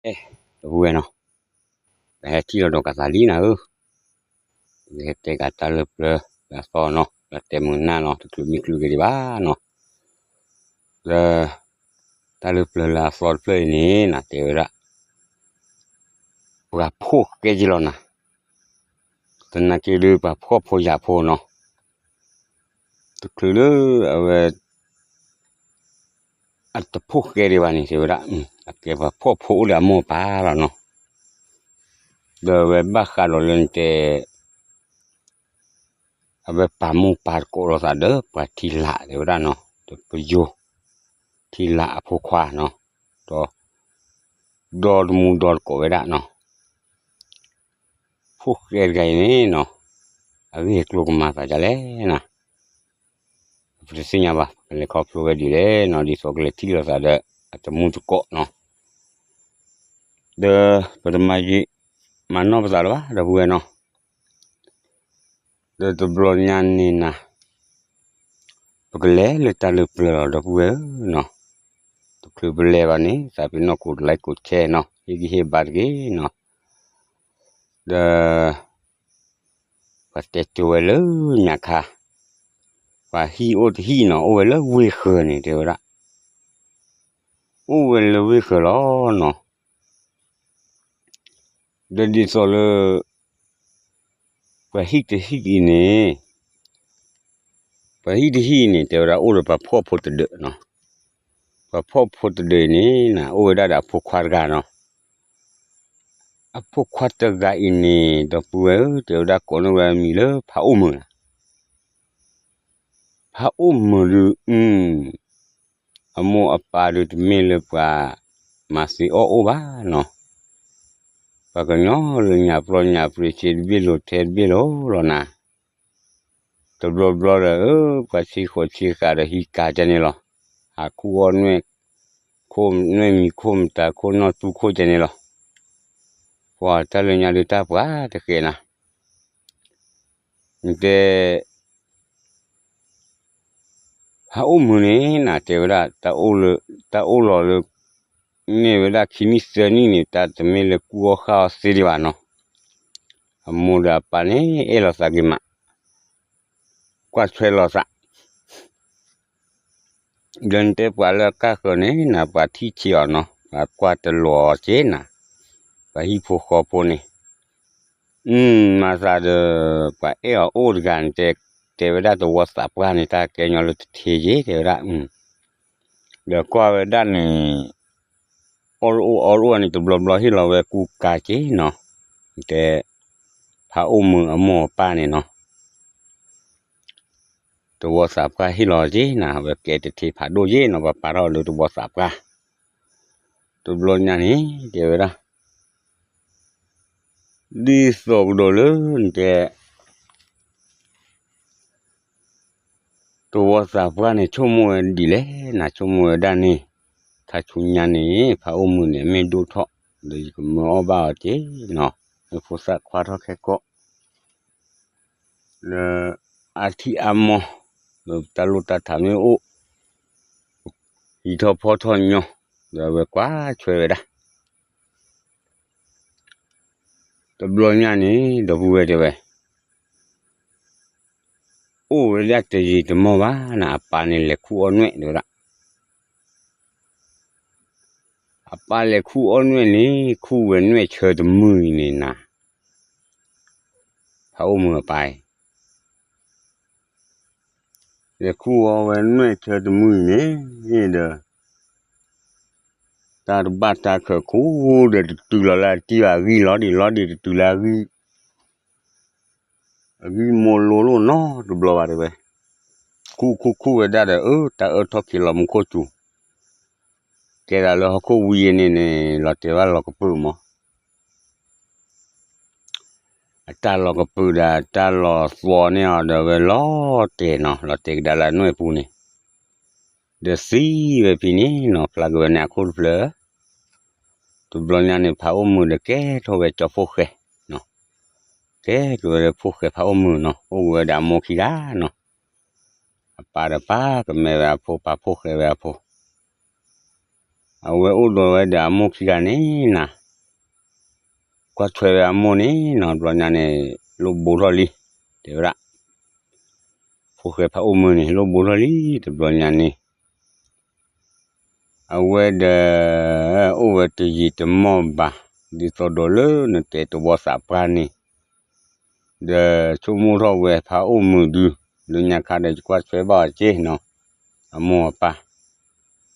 အဲ ဒီပုၢ်ဝဲၢ်နီၤ, ပဟဲထံၣ်လီၤဒီးကသးလံနၤဧၢ, ပကဟဲတဲကးတၢ်လၢပျၢၤလၢအသီနီၤ, လၢတဲမုာ်နၢ်နီၤ, တချုးမံချုးက့ၤဒံးဘၣ်နီၤ, လၢ တၢ်လၢပျၢၤလၢအသီတဖျၢၣ်အံၤန့ၣ် နတဲဝဲဒၣ် ပှၤဖှီၣ်ဃဲက့ၤလီၤနၤ, သနာ်က့ဒီးပှၤဖှီၣ်ဖိယာ်ဖိနီၤ, တချုးလၢအဝဲ အတဖှီၣ်ဃဲဒံးဘၣ်န့ၣ် တဲဝဲဒၣ် အကဲပှၤဖှီၣ်ဖိအိၣ်ဒီးအမိၢ်အပၢ်လီၤနီၤ, ဒီးအဝဲဘၣ်ဃးဒီးလၢနတဲ အဝဲပာ်မိၢ်ပာ်သကိးလိာ်သးဒီးပှၤထံလာ် တဲဝဲဒၣ်နီၤ, ဒီးပယိၤ ထံလာ်အဖိခွါနီၤ, ဒီး ဒီတမူဒီတကိးဝဲဒၣ်နီၤ, ဖိၣ်ဃဲတဂၤအံၤန့ၣ်နီၤ, အဂ့ၢ်အကျိၤကမၤသးဒ်လဲၣ်နၤ, ပတသ့ၣ်ညါဘၣ်, ပကလဲၤခီဖျိဝဲဒ်လဲၣ်နီၤ, ဒ်သိးကလဲၤထံၣ်လိာ်သးဒီးအတမူသကိးနီၤ, ဒီးပတမၤယံာ်မၤနီၢ်ပသးလၢၤဘၣ် ဒီပုၢ်ဝဲၢ်နီၤ, ဒီးတဘျီညါန့ၣ်နၤ, ပကလဲၤလၢတၢ်လၢပျၢၤလီၤ ဒီပုၢ်ဝဲၢ်ဧၢနီၤ, တချုးပလဲၤဘၣ်န့ၣ် သးပ့ၤနီၣ်ကိးlikeကိးshareနီၤ, ဟ့ၣ်ဂံၢ်ဟ့ၣ်ဘါတက့ၢ်နီၤ, ဒီး ပှၤတဲကၠိဝဲလၢညါခါ, ပှၤဟံၣ်အိၣ်တဟံၣ်နီၤ, အိၣ်ဝဲလၢဝ့ၢ်ဃၢၤန့ၣ် တဲဝဲဒၣ်, အိၣ်ဝဲလၢဝ့ၢ်ဃၢၤလီၤနီၤ, ဒီးဒ်သိးလၢ ပှၤဟံၣ်တဟံၣ်အံၤန့ၣ်, ပှၤဟံၣ်တဟံၣ်အံၤန့ၣ် တဲဝဲဒၣ်အိၣ်ဒီးပှၤဖှီၣ်ဖိတဒၢးနီၤ, ပှၤဖှီၣ်ဖိတဒၢးအံၤန့ၣ်နၤ အိၣ်ဝဲဒၣ်ဒီးအဖိခွါတဂၤနီၤ, အဖိခွါတဂၤအံၤန့ၣ် ဒီပုၢ်ဝဲၢ်ဧၢ တဲဝဲဒၣ်ကိးန့ၢ်ဝဲအမံၤလၢဖးအိၣ်မုာ်နီၤ, ဖးအိၣ်မုာ်ဒုး အမိၢ်အပၢ်ဒုးတမ့ၢ်လၢပှၤ မၤသ့အီၣ်အိၣ်ဘၣ်နီၤ, ပှၤကညီလၢညၣ်ပျီညၣ်ပြ့း စ့တဘ့ၣ်လိၤထဲတဘ့ၣ်လိၤလီၤနၤ, တဘျီဘျီဒီး ပှၤဆံဃိးဆံဃာ်ဒီးဟံးကၤကဲန့ၣ်လီၤ, ဟးခူၣ်အီၣ်နွဲၣ်, ခိၣ်နွဲၣ်မံၤခိၣ်မတၤခိၣ်နီၢ်သူခိၣ်ကဲန့ၣ်လီၤ, ပှၤတၢ်လၢညါဒုးတၢ်ပှၤတဃဲးနၤ နတဲ ဖးအိၣ်မုာ်န့ၣ်နၤ တဲဝဲဒၣ် တၢ်အိၣ်လီၤလၢ န့ၢ်ဝဲဒၣ်ခံနံၣ်သၢနံၣ်န့ၣ် တၢ်တမ့ၢ်လၢကူၣ်အီၣ်ဃၣ်အီၣ်သ့ဒံးဘၣ်နီၤ, အမိၢ်ဒီးအပၢ်န့ၣ် အဲၣ်လိာ်သးက့ၤမး, ကွၢ်ထွဲလိာ်သး ဒီးနတဲပှၤလၢအကၢ်ဃၢၤန့ၣ်နၤ ပှၤထံၣ်ဆံးအီၤနီၤ, ပှၤကွၢ်တလိၤအီၤက့နၤ, ပှၤဟံၣ်ဖိဃီဖိန့ၣ်, မၤသးဒီး ပှၤအဲၣ်အီၤအိၣ်တဂၤန့ၣ် တဲဝဲဒၣ်တဝီသးပှၢ်န့ၣ် တၢ်ကဲညီလၢတထ့က့ တဲဝဲဒၣ်, ဒီးကွၢ်ဝဲဒၣ်န့ၣ် အီၣ်တအိၣ်အီတအိၣ်န့ၣ် တဘျီဘျီဟ့ၣ်လီၤဝဲကူကၤက့နီၤ, တဲ ဖးအိၣ်မုာ်အမိၢ်အပၢ်န့ၣ်နီၤ တဝီသးပှၢ်ဟ့ၣ်လီၤက့နၤ အဝဲကဲတထ့ဖးဒိၣ်က့နီၤ ပှၤပာ်ထီၣ်လၢတဝီသးပှၢ်, တဘျီညါန့ၣ် တဲဝဲဒၣ်, ဒ်သိးကဒီးလၢနတဲ တဝီသးပှၢ်န့ၣ် ဆိကမိၣ်ဝဲဒ်လဲၣ်နၤ ဆိကမိၣ်ဝဲဒၣ်န့ၣ်, ခါဆူညါန့ၣ် ဖးအိၣ်မုာ်န့ၣ် အမ့ၢ်ဒိၣ်ထီၣ်, ဒီးယကမၢအီၣ်ဘၣ်အီၤက့နီၤ, မ့ၢ်ဖိသၣ်ခွါထီၣ်ခဲကိာ် လၢအထံၣ်အါမီၢ်, လၢတၢ်လိၣ်တၢ်ထးမ့ၢ်အိၣ်, ဟံးထီၣ်ဖီၣ်ထီၣ်ညီ, ဒီးအဝဲကွၢ်ဆွဲဝဲဒၣ်, တဘျီညါန့ၣ် ဒီပုၢ်ဝဲၢ်တဲဝဲ, အိၣ်ဝဲဒၣ်တယံာ်တမီၢ်ဘၣ်နၤ အပၢ်န့ၣ်လဲၤခူၣ်အီၣ်နွဲၣ်တဲဝဲဒၣ် အပၢ်လဲၤခူၣ်အီၣ်နွဲၣ်န့ၣ် ခူၣ်ဝဲနွဲၣ်ဆၢတမုၢ်အံၤန့ၣ်နၤ, ဖးအိၣ်မုာ်အပၢ်အံၤ, လဲၤခူၣ်အီၣ်ဝဲနွဲၣ်ဆၢတမုၢ်အံၤန့ၣ်ဒီး တၢ်တဘၣ်တၢ်ခၢးခူၣ်ဒီးတတုၤလီၤလၢအတံၢ်ဘၣ် အဂံၢ်လီၤဒံးလီၤဒံး တတုၤလၢအဂံၢ် အဂံၢ်မိၢ်လိလိၣ်နီတဘျီဘၣ်တဲဝဲ, ခူၣ်ခူၣ်ခူၣ်ဝဲဒၣ်ဒီး အၢ တၢ်အၢထီၣ်ခံးလီၤမူခိၣ်စူၤ, ကဲဒၣ်လၢဟီၣ်ခိၣ်ဝံၤအံၤန့ၣ်န့ၣ် လီၤတဲာ်ဘၣ်လီၤကပၢၢ်မး, အတၢ်လီၤကပၢၢ်ဒီး တၢ်လီၤသွီန့ၢ်အီၤဒီးဝဲလီၤတဲာ်နီၤ လီၤတဲာ်ကဒါလၢအနွဲၣ်ပူၤန့ၣ်, ဒီးသံဝဲဖဲန့ၣ်နီၤ ဖျါက့ၤဝဲန့ၣ်အခိၣ်တဖျၢၣ်, တဘျီညါန့ၣ် ဖးအိၣ်မုာ်ဒီးကဲထီၣ်ဝဲကၠီဖိၣ်ဃဲ, ကဲက့ၤဝဲလၢဖိၣ်ဃဲဖးအိၣ်မုာ်နီၤ အိၣ်က့ၤဝဲဒီးအမိၢ်ခံဂၤနီၤ, အပၢ်ဒီးပၢ်ကမဲဝဲအဖိ ပၢ်ဖိၣ်ဃဲဝဲအဖိ အဝဲအိၣ်ဒီးဝဲဒီးအမိၢ်ခံဂၤန့ၣ်နၤ, ကွၢ်ထွဲဝဲအမိၢ်န့ၣ်နီၤ, တဘျီညါန့ၣ် လိၣ်ဘိထီၣ်လံ, တဲဝဲဒၣ်, ဖိၣ်ဃဲဖးအိၣ်မုၢ်န့ၣ် လိၣ်ဘိထီၣ်လံ တဘျီညါန့ၣ် အဝဲဒီး အိၣ်ဝဲတယံာ်တမီၢ်ဘၣ်, ဒ်သိးဒီးလၢနတဲတဝီသးပှၢ်န့ၣ်, ဒီးဆိကမိၣ်ထီၣ်ဝဲဖးအိၣ်မုၢ်ဒု, လၢညါခါဒီးယကွၢ်ထွဲဘၣ်အီၤက့နီၤ, အမိၢ်အပၢ်,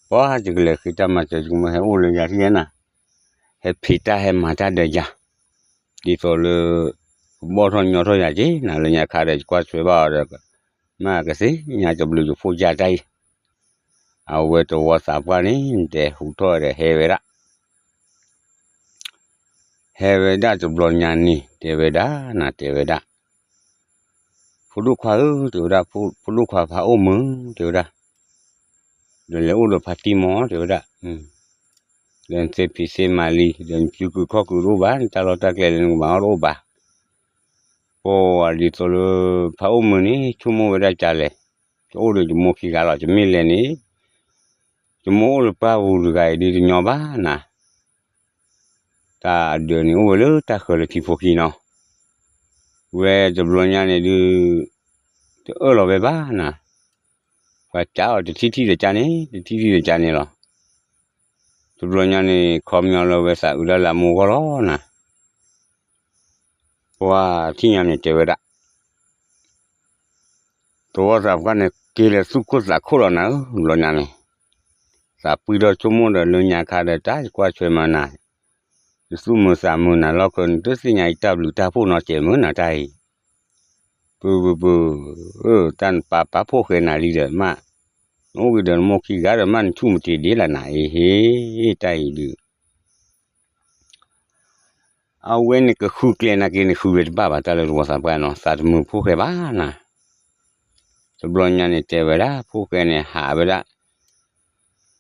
ပှၤယကလဲၤဃ့တၢ်မၤစၢၤ ယကမ့ၢ်ဟဲအိၣ်လၢယၤထံၣ်ယဲနၤ, ဟဲဖံးတၢ်ဟဲမၤတၢ်ဒီးယၤ, ဒ်သိးလၢ ကဘီၣ်ထီၣ်ညီထီၣ်ယၤက့နၤ, လၢညါခါဒီးယကွၢ်ထွဲဘၣ်အီၤဒီး မ့ၢ်ကသ့ၣ်ညါတဘျုးယဖိယါတၢ်အံၤ, အဝဲတဝီသးပှၢ်န့ၣ် တဲဟူထီၣ်ဒီးဟဲဝဲဒၣ် ဟဲဝဲဒၣ်တဘျီညါန့ၣ် တဲဝဲဒၣ်နၤ, တဲဝဲဒၣ်, ဖိဒိၣ်ခွါဧၢ တဲဝဲဒၣ်, ဖိဒိၣ်ခွါဖးအိၣ်မုၢ် တဲဝဲဒၣ်, ဒီးလဲၤအိၣ်ဒီးဖါတံၢ်မီၢ် တဲဝဲဒၣ်, ဒီးနသ့ဖံးသ့မၤလံ ဒီးနစုကုခီၣ်ကုတအိၣ်ဘၣ်, နတၢ်လီၢ်တၢ်ကျဲလၢနကမၤအီၣ်တအိၣ်ဘၣ်, ပှၤဒ်သိးလၢ ဖးအိၣ်မုၢ်န့ၣ် ဆိကမိၣ်ဝဲဒၣ်ကလဲၣ်, ယအိၣ်ဒီးယမိၢ်ခံဂၤလီၤ, ယမ့ၢ်လဲၤန့ၣ် ယမိၢ်အိၣ်လၢပှၢ်ပူၤတဂၤအံၤဒုးတညီဘၣ်နၤ, တၢ်အဒၢးန့ၣ်အိၣ်ဝဲလၢတၢ်ဃၢၤလၢထံဖိခံနီၤ, ဝဲတဘျီညါန့ၣ်ဒုး တအၢၣ်လီၤဝဲဘၣ်နၤ, ပှၤကးအီၤတထံၣ်ထံၣ်ဒီးကန့ၣ် တထံၣ်ထံၣ်ဒီးကန့ၣ်လီၤ, တဘျီညါန့ၣ် ခီပညီလၢဝဲသးအုးဒၣ်လၢအမိၢ်အဂီၢ်လီၤနၤ, ပှၤထံၣ်ညါန့ၣ်တဲဝဲဒၣ် တဝီသးပှၢ်န့ၣ် က့ၤလၢသူၣ်ခိၣ်သးခိၣ်လီၤနၤဧၢ, ဘျီညါန့ၣ် သးပှံထီၣ်ဆိကမိၣ်ဒီးလၢညါခါဒီးတၢ်ယကွၢ်ထွဲမၤနၤ, ယသူၣ်မုာ်သးမုာ်နၤလီၤခၢ နတသ့ၣ်ညါအံၤတၢ်ဘျုးတၢ်ဖှိၣ်နီတစဲးမုၢ်နၤတၢ်အံၤ, ပူၤပူၤပူၤ, တၢ်နပာ်ပာ်ဖှိၣ်ဃဲနၤလံဒီးမး, နအိၣ်ဂ့ၤဒီးနမိၢ်ခံဂၤဒီးမး နဆူၣ်မတ့ၤဒ်လၢနၤအံၤ ဟ့ၣ်တၢ်အံၤဒုး အဝဲန့ၣ်ကဃုကျဲနာ်က့န့ၣ် ဃုဝဲတဘၣ်ဘၣ် တၢ်လၢတဝီသးပှၢ်နီၤ, သးတမုာ်ဖိၣ်ဃဲဘၣ်နၤ, တဘျီညါန့ၣ်တဲဝဲဒၣ် ဖိၣ်ဃဲန့ၣ်ဟးဝဲဒၣ်,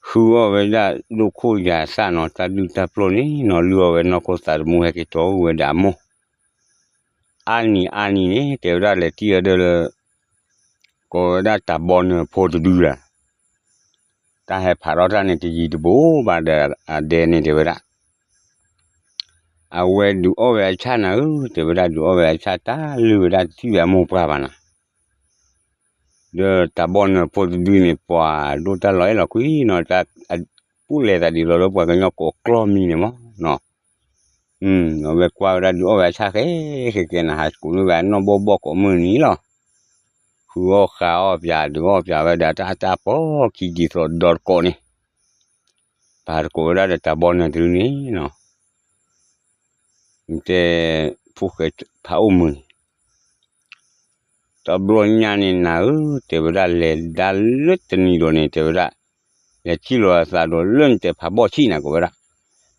ဃုအီၣ်ဝဲဒၣ်ဒိၣ်ခိၣ်ယၤသၣ်နီၤ, တၢ်ဒုၣ်တၢ်ပျိၢ်န့ၣ်နီၤ, လုၢ်အီၣ်ဝဲနီၢ်ခိသးတမူဟဲက့ၤတီၢ်ဝဲဒၣ်အမိၢ်, အါနံၤအါနံၤန့ၣ် တဲဝဲဒၣ်လဲၤထံၣ်ဝဲဒၣ်လၢ ကိးဝဲဒၣ်တၢ်ဘီနၢၤဖိတဒုလီၤ, တၢ်ဟဲဖးထီၣ်တၢ်န့ၣ် တယံၤတဘူးဘၣ်ဒီးအဒဲန့ၣ်တဲဝဲဒၣ်, အဝဲဒုးအီၣ်ဝဲအဆၣ်နၤဧၢ, တဲဝဲဒၣ်ဒုးအီၣ်ဝဲအဆၣ်တၢ်လုၢ်ဝဲဒၣ်တထံၣ်ဝဲအမိၢ်ပှၢ်ဘၣ်နၤ, ဒီးတၢ်ဘီနၢၤဖိတဒုန့ၣ် ပှၤဒိၣ်တၢ်လီၤအဲၣ်လီၤကွံနီၤ, ပူၣ်လဲၤသးဒ်သိးလၢပှၤကညီကိးကျီၢ်မံၤန့ၣ်မးနီၤ, အဝဲကွၢ်ဝဲဒၣ်ဒုးအီၣ်ဝဲအဆၣ်ဃဲဃဲကဲနၤ ဟးကိးန့ၢ်ဝဲအနီၢ်ဘီၣ်ဘီၣ်ကိးမုၢ်နံၤလီၤ, ဃုအီၣ်ဃုအီၣ်ပၠး ဒုးအီၣ်ပၠးဝဲဒၣ်တၢ်အတၢ်ပီၢ်ခံဒ်သိးဒီတကိးန့ၣ်, ပာ်တကိးဝဲဒၣ်ဒီးတၢ်ဘီနၢၤတဒုန့ၣ်နီၤ, တဲ ဖိၣ်ဃဲဖးအိၣ်မုၢ်န့ၣ် တဘျီညါန့ၣ်နၤဧၢ, တဲဝဲဒၣ်လဲၤဒၣ်လၢတနံၤဒီးန့ၣ် တဲဝဲဒၣ်, လဲၤထံၣ်လိာ်အသးဒီးလၢနတဲဖးဘီၣ်ဆံၣ်နၤ ကိးဝဲဒၣ်,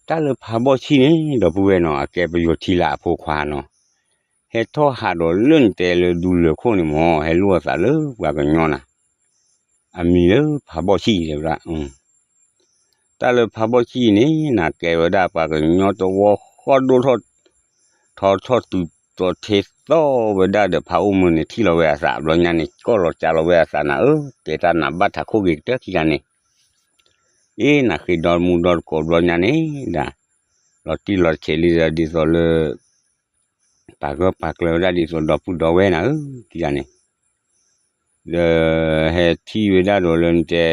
တၢ်လၢဖးဘီၣ်ဆံၣ်န့ၣ် ဒီပုၢ်ဝဲၢ်နီၤ အကဲပယီၤထံလာ်အဖိခွါနီၤ, ဟဲထီၣ်ဟးဒီးလၢနတဲလၢဒူလၢၢ်ခိၣ်န့ၣ်မး ဟဲလိၣ်အသးလၢပှၤကညီနၤ, အမံၤလၢဖးဘီၣ်ဆံၣ်တဲဝဲဒၣ် တၢ်လၢဖးဘီၣ်ဆံၣ်န့ၣ် နကဲဝဲဒၣ်ပှၤကညီတဝီဃီဒိၣ်ထီၣ်, ထီထီၣ်တုၤသိးထ့သီဝဲဒၣ်ဒီးဖးအိၣ်မုၢ်န့ၣ် ထံၣ်လီၤဝဲအသး ဘျီညါန့ၣ် ကီၢ်လီၤကၢ်လီၤဝဲအသးနၤဧၢ, တဲတၢ်နၤဘၣ်ထးခိၣ်ဂ့ၤကတၢၢ်ခံဂၤန့ၣ်, အ့ နဃ့ဒီမူဒီတကိးဘျီညါန့ၣ်ဒၣ်, လီၤတံၢ်လီၤဆဲးလံဒီးဒ်သိးလၢ ပာ်ဂၢၢ်ပာ်ကျၢၤဝဲဒၣ်ဒ်သိးဒီပုၢ်ဒီဝဲၢ်နၤဧၢ, ခံဂၤန့ၣ် ဒီးဟဲထံၣ်ဝဲဒၣ်ဒီးလၢနတဲ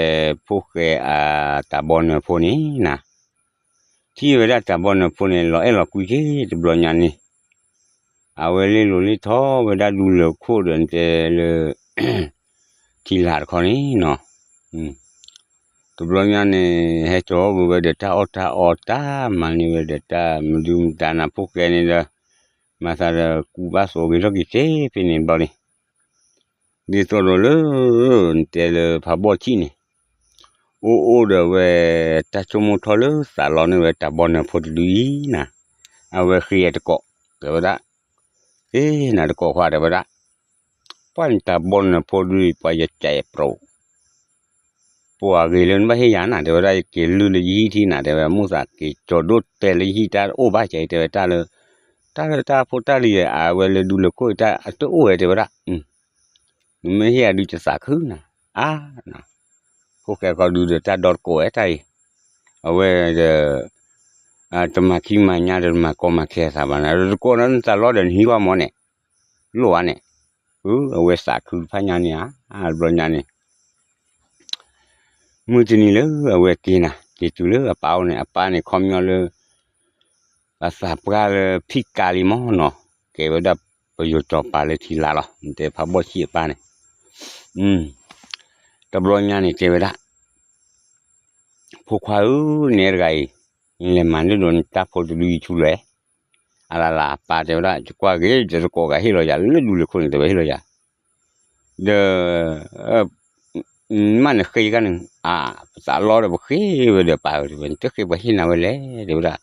ဖိၣ်ဃဲအတၢ်ဘီနၢၤဖိန့ၣ်နၤ, ထံၣ်ဝဲဒၣ်တၢ်ဘီနၢၤဖိန့ၣ် လီၤအဲၣ်လီၤကွံက့ၤတဘျီညါန့ၣ်, အဝဲလ့လိၤလ့ထီဝဲဒၣ်ဒူလၢၢ်ခိၣ်ဒီးနတဲလၢ ထံလာ်တခီန့ၣ်နီၤ, တဘျီညါန့ၣ် ဟဲကၠီဝဲဒီးတၢ်အီၣ်တၢ်အီတၢ်မၤန့ၢ်ဝဲဒီးတၢ်မဒုမတၤနၤ ဖိၣ်ဃဲန့ၣ်ဒီး, မၤသးဒီးကူဘၣ်သိးဂ့ၤထီၣ်က့ၤသ့ဖဲန့ၣ်ဘျီန့ၣ် ဒ်သိးဒီးလၢ နတဲလၢဖးဘီၣ်ဆံၣ်န့ၣ်, အိၣ်အိၣ်ဒီးဝဲ တၢ်ဆိကမိၣ်ထီၣ်လၢသးလီန့ၢ်ဝဲတၢ်ဘီနၢၤဖိတဒုအံၤနၤ, အဝဲဃ့အတကိး, တဲဝဲဒၣ်, ဃ့နၤတကိးခွါတဲဝဲဒၣ်, ပှၤန့ၣ်တၢ်ဘီနၢၤဖိဒုအံၤ ပှၤယစဲးပြိး ပှၤဂ့ၤလၢနဘၣ်ဟ့ၣ်ယၤနၤ တဲဝဲဒၣ် ယက့ၤလုၢ်လၢယဟံၣ်ထံနၤ တဲဝဲ မိၣ်သးက့ၤကၠီၤဒိၣ်တဲလၢယဟံၣ်တၢ်အိၣ်ဘၣ်ကဲ တဲဝဲတၢ်လၢ, တၢ်လၢတၢ်ဖိတၢ်လံၤ အဝဲလၢဒူလၢၢ်ခိၣ်တၢ်အတအိၣ်ဝဲ တဲဝဲဒၣ်, နမ့ၢ်ဟ့ၣ်ယၤဒုးယသးခုနၤ, အါ, ဖိၣ်ဃဲခီဒုးဒီးတၢ်ဒီတကိးဝဲတၢ်အံၤ, အဝဲဒီး တမၤခံမၤညါဒီး တမၤကီမၤခဲအသးဘၣ်နၤ, တကိးနတၢ်လီၢ်ဒီးနဟံးကွၢ်မီၤန့ၣ်, လိၣ်ဧါန့ၣ်, အဝဲသးခုတဖၣ်ညါန့ၣ်ဧါ, တဘျီညါန့ၣ် မုၢ်တနံၤလၢအဝဲက့ၤနၤ က့ၤတုၤလၢအပၢ်အိၣ်န့ၣ် အပၢ်န့ၣ်ခီပညီလၢ အသးပှၢ်လၢဖံးကၤလံမီၤနီၤ, ကဲဝဲဒၣ်ပယိၤစီၤပၤလၢထံလာ်လီၤ, နတဲဖးဘီၣ်ဆံးအပၢ်န့ၣ်, တဘျီညါန့ၣ်တဲဝဲဒၣ် ဖိခွါဧၢ, နဲတဂၤအံၤ နလဲၤမၤန့ၢ်ဒိးနတၢ်ဖိတဒုအံၤဆူလဲၣ်, အလၢ်လၢ်အပၢ်တဲဝဲဒၣ် ယကွၢ်က့ၤ ယတကိးဂၤဟ့ၣ်လီၤယၤ လၢဒူလ့ၤခိၣ်န့ၣ် တဝဲဟ့ၣ်လီၤယၤ ဒီး မ့ၢ်နဃ့ကန့ၣ် အါ ပသးလီဒီးပဃ့ဝဲဒီးပၢ်ဧၢ တဲဝဲ နတဃ့ပှၤဟ့ၣ်နၤဝဲလဲၣ် တဲဝဲဒၣ်,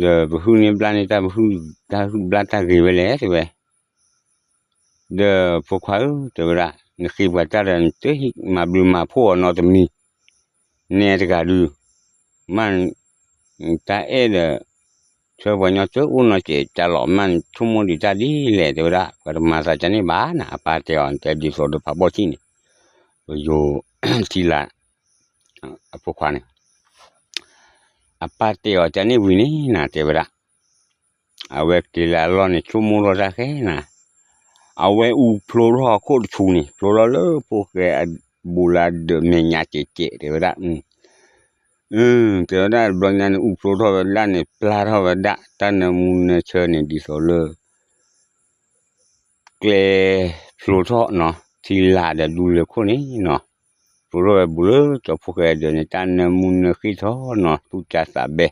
ဒီးပဟုၣ်န့ၢ်ဘျါန့ၢ်တၢ်ပဟုၣ် တၢ်ဟုၣ်ဘျါတၢ်ဂ့ၤဝဲလဲၣ် တဲဝဲ, ဒီးဖိခွါဧၢ တဲဝဲဒၣ် နဃ့ပှၤတၢ်ဒီး နတဟ့ၣ်မၤဘျုးမၤဖှိၣ်အီၤနီတမံၤ, နဲတဂၤဒုး မ့ၢ် တၢ်အဲၣ်ဒီး ဆှၢပှၤညီတအိၣ်နီတစဲးတၢ်လီၤ မ့ၢ်နဆိကမိၣ်ဒံးတၢ်ဒ်လဲၣ် တဲဝဲဒၣ် ပှၤတမၤသးကန့ၣ်ဘၣ်နၤ အပၢ်တဲအီၤ နတဲဒ်သိးဒီးဖးဘီၣ်ဆံးန့ၣ်, ပယိၤထံလာ် အဖိခွါန့ၣ် အပၢ်တဲအီၤကန့ၣ်ဝံၤန့ၣ်နၤ တဲဝဲဒၣ်, အဝဲက့ၤလၢအလီၢ်န့ၣ် ဆိကမိၣ်ထီၣ်တၢ်ဃဲနၤ, အဝဲအူဖျိထီၣ်အခိၣ်တဆူန့ၣ် ဖျိထီၣ်လၢဖိၣ်ဃဲအဘူးလၢဒၢးမဲာ်ညါကဲးကဲး တဲဝဲဒၣ်, တဲဝဲဒၣ်တဘျီညါန့ၣ် အူဖျိထီၣ်ဝဲဒၣ်န့ၣ် ပျၢ်ထီၣ်ဝဲဒၣ် တၢ်နၢမူနၢဆၢန့ၣ် ဒ်သိးလၢ ကျဲဖျိထီၣ်နီၤ ထံလာ်ဒီးဒူလၢခိၣ်န့ၣ်နီၤ, ဖျိထီၣ်ဝဲဘူးလၢကၠီဖိၣ်ဃဲအဒၢးန့ၣ် တၢ်နၢမူနၢဃ့ထီၣ်နီၤ သူၣ်ကၢ်သးဘဲ,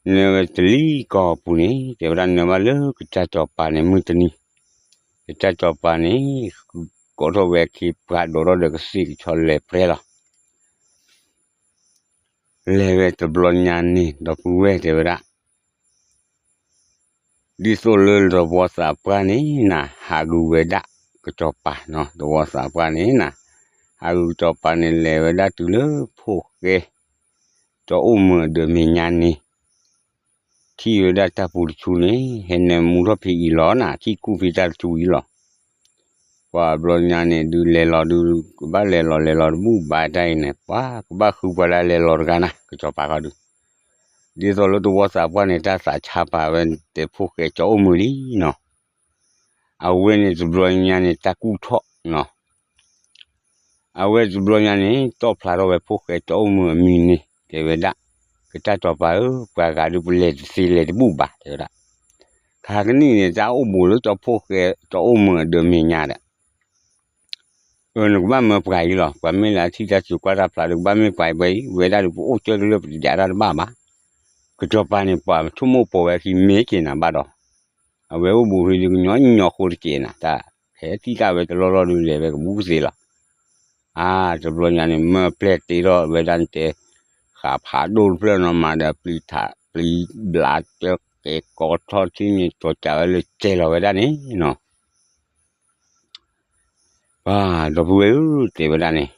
နၢဝဲတလံၤကီၢ်ပူၤန့ၣ် တဲဝဲဒၣ်နၢဘၣ်လၢကစၢ်စီၤပၤန့ၣ် မုၢ်တနံၤ, ကစၢ်စီၤပၤန့ၣ် ဃုကိးထီၣ်ဝဲအခ့ပှၤဒိးထီၣ်ဒီးကသ့ၣ်ကဆီလဲၤပြဲလီၤ လဲၤဝဲတဘျီညါန့ၣ် ဒီပုၢ်ဝဲၢ်တဲဝဲဒၣ်, ဒ်သိးလၢတဝီသးပှၢ်န့ၣ်နၤ ဟးဂူာ်ဝဲဒၣ် ကစီၤပၤနီၤ တဝီသးပှၢ်န့ၣ်နၤ, ဟးဂူာ်ကစီၤပၤန့ၣ် လဲၤဝဲဒၣ်တုၤလၢဖိၣ်ဃဲ ကၠီအိၣ်မုာ်အဒၢးမဲာ်ညါန့ၣ် ထံၣ်ဝဲဒၣ်တၢ်ပူၤတဆူန့ၣ် ဟဲနၢမူထီၣ်ဖဲအံၤလီၤနၤ ထံၣ်ကူၣ်ဖဲတၢ်တဆူအံၤလီၤ ပှၤဘျီညါန့ၣ် ဒုးလဲၤလီၤဒုး ကဘၣ်လဲၤလီၤလဲၤလီၤတဘူၣ်ဘၣ်တၢ်အံၤန့ၣ် ပှၤကဘၣ်ဃုပှၤလၢလဲၤလီၤတဂၤနၤ ကစီၤပၤဃီဒုး, ဒ်သိးလၢတဝီသးပှၢ်န့ၣ် တၢ်သးဆါပာ်ဝဲတဲဖိၣ်ဃဲကၠီအိၣ်မုာ်လံနီၤ, အဝဲန့ၣ်တဘျီညါန့ၣ် တၢ်ကူၣ်ထီၣ်နီၤ အဝဲတဘျီညါန့ၣ် တီၣ်ဖျါထီၣ်ဝဲဖိၣ်ဃဲကၠီအိၣ်မုာ်အမံၤန့ၣ် တဲဝဲဒၣ်, ကစၢ်စီၤပၤဧၢ ပှၤဂၤဒုးပလဲၤတသ့လဲၤတဘူၣ်ဘၣ် တဲဝဲဒၣ်, ခါကနံၣ်န့ၣ် တၢ်အိၣ်ဘူးလၢကၠီဖိၣ်ဃဲကၠီအိၣ်မုာ်အဒၢးမဲာ်ညါဒီး အၢ နကဘၣ်မၢပှၤအံၤလီၤ ပှၤမ့ၢ်လၢအထံၣ်တၢ်စူၤကွၢ်တၢ်ဖျါဒီး ကဘၣ်မ့ၢ်ပှၤအံၤဝဲအံၤ ဝဲဒၣ်ဒီးပအိၣ်ကၢကလၢာ်ပတယးတၢ်တဘၣ်ဘၣ်, ကစီၤပၤန့ၣ် ပှၤဆိကမိၣ်ပိာ်ဝဲခံမ့ၢ်က့ၤနၤဘၣ်ဒီး, အဝဲအိၣ်ဘူးဖဲဒုးကညီညီဃိတက့ၤနၤ တၢ်ဟဲထံၣ်တၢ်ဝဲတလီၢ်လီၢ်ဒုးလဲၤဝဲကဘူးကသ့လီၤ အါ တဘျီညါန့ၣ် မၢပျဲၢ်တ့ထီၣ်ဝဲဒၣ်နတဲ, ဃာ်ဖးဒိၣ်တဖျၢၣ်နီၤမးဒီး ပျံၤထးပျံၤဘျး ကဲကိးထီၣ်ထံန့ၣ် တီၤကးဝဲလၢကဲလီၤဝဲဒၣ်န့ၣ်နီၤ, ပှၤဒီပုၢ်ဝဲၢ်ဧၢ တဲဝဲဒၣ်န့ၣ်,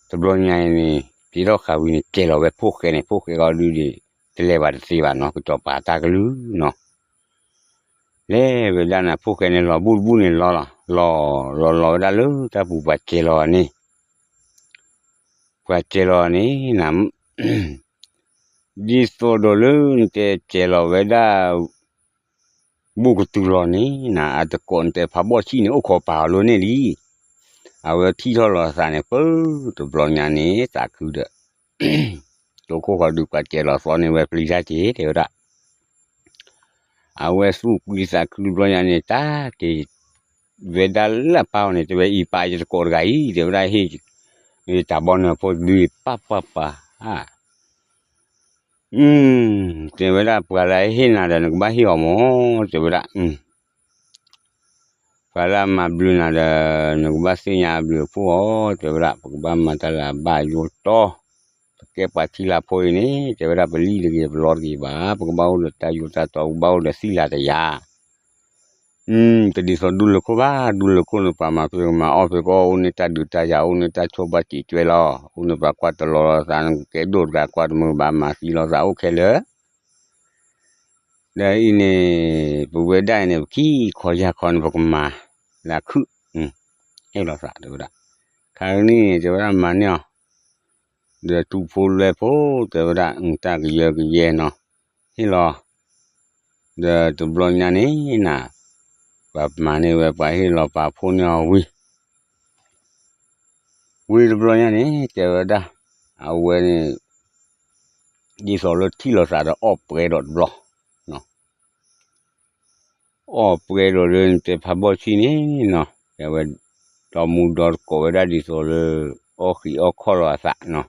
တဘျီညါအံၤန့ၣ် တ့ထီၣ်ဃာ်ဝံၤန့ၣ် ကဲလီၤဝဲဖိၣ်ဃဲန့ၣ် ဖိၣ်ဃဲဂီၢ်ဒုးဒံး တလဲၤဘၣ်တသ့ဘၣ်နီၤ ကစီၤပၤတၢ်ကလုၢ်နီၤ လဲၤဝဲဒၣ်နၤ ဖိၣ်ဃဲန့ၣ် လီၤဘူၣ်တဘူၣ်န့ၣ်လီၤလီၤ, လီၤလီၤလီၤဝဲဒၣ်လၢတၢ်ပူၤပှၤကဲလီၤန့ၣ်, ပှၤကဲလီၤန့ၣ်နၤ, ဒ်သိးဒီးလၢနတဲကဲလီၤဝဲဒၣ် ဘူၣ်ကတုၤလီၤန့ၣ်နၤ အတကိးနတဲဖးဘီၣ်ဆံၣ်န့ၣ် အိၣ်ခိးပာ်အီၤလိၤန့ၣ်လံ, အဝဲထံၣ်ထီၣ်လီၤအသးန့ၣ် ပၢ်တဘျီညါန့ၣ် သးခုဒီး တိခိၣ်ဃီဒုးပှၤကဲလီၤသီန့ၢ်ဝဲပျံၤတၢ်က့ၤ တဲဝဲဒၣ်, အဝဲသူၣ်ကွံာ်သးခုတဘျီညါန့ၣ် တၢ်က့ၤ ဝဲဒၣ်လၢအပၢ်အီၤန့ၣ် တဲဝဲအံၤပာ်ယတကိးတဂၤအံၤ တဲဝဲဒၣ်ဟ့ၣ် တၢ်ဘီနၢၤဖိတဒုအံၤ ပၢ်ပၢ်ပၢ် အါ တဲဝဲဒၣ်ပှၤလၢအဟ့ၣ်နၤဒီး နကဘၣ်ဟ့ၣ်အီၤမး တဲဝဲဒၣ်, ပှၤလၢအမၤဘျုးနၤဒီး နကဘၣ်သ့ၣ်ညါအဘျုးအဖှိၣ်အီၤ တဲဝဲဒၣ် ပကဘၣ်မၤတၢ်လၢအဘၣ်ယိၣ်တီ, ပကဲပှၤထံလာ်ဖိအံၤန့ၣ် တဲဝဲဒၣ်ပလံၣ်တဂ့ၤ ပလီတဂ့ၤဘၣ် ပကဘၣ်အိၣ်ဒီးတၢ်ယိၣ်တၢ်တီ ပကဘၣ်အိၣ်ဒီးသံလၢတယၤ တဒ်သိးဒူလၢခိၣ်ဘၣ် ဒူလၢခိၣ်န့ၣ် ပှၤမၤဖံးကမၤအီၣ်ဖံးကအီၣ် အိၣ်န့ၢ်တၢ်ဒုးတၢ်ယၤ အိၣ်န့ၢ်တၢ်ဆိၣ်ဘၣ်စံးကွဲလီၤ အိၣ်န့ၢ်ပှၤကွၢ်တလီၤလီၤသး နကကဲဒိၣ်တဂၤကွၢ်တမုာ်ဘၣ် မၤသံလီၤသးအိၣ်ခဲလၢာ် ဒီးအံၤန့ၣ် ပဝဲဒၣ်အံၤန့ၣ် ပခံခီယၢ်ခီန့ၣ် ပကမၤလၢခုၣ် ဟ့ၣ်လီၤသးတဲဝဲဒၣ် ခါကနံၣ်န့ၣ် တဲဝဲဒၣ်မၤန့ၢ်အီၤ ဒီးထူဖိလွဲဖိ တဲဝဲဒၣ် တၢ်ကယၢကယဲနီၤ, ဟ့ၣ်လီၤ, ဒီးတဘျီညါန့ၣ်နၤ, ပှၤမၤန့ၢ်ဝဲပှၤဟ့ၣ်လီၤပာ်ဖိန့ၢ်အီၤဝံၤ, ဝံၤတဘျီညါန့ၣ် တဲဝဲဒၣ်, အဝဲန့ၣ် ဒ်သိးလၢထံၣ်လိာ်သးဒီးအီၣ်ပှဲၤဒီးတဘျီ အီၣ်ပှဲၤဒီးလၢနတဲဖးဘီၣ်ဆံၣ်န့ၣ်နီၤ, အဝဲ ဒီမူဒီတကိးဝဲဒၣ်ဒ်သိးလၢ အီၣ်ဃံးအီၣ်ခီၣ်လီၤအသးနီၤ,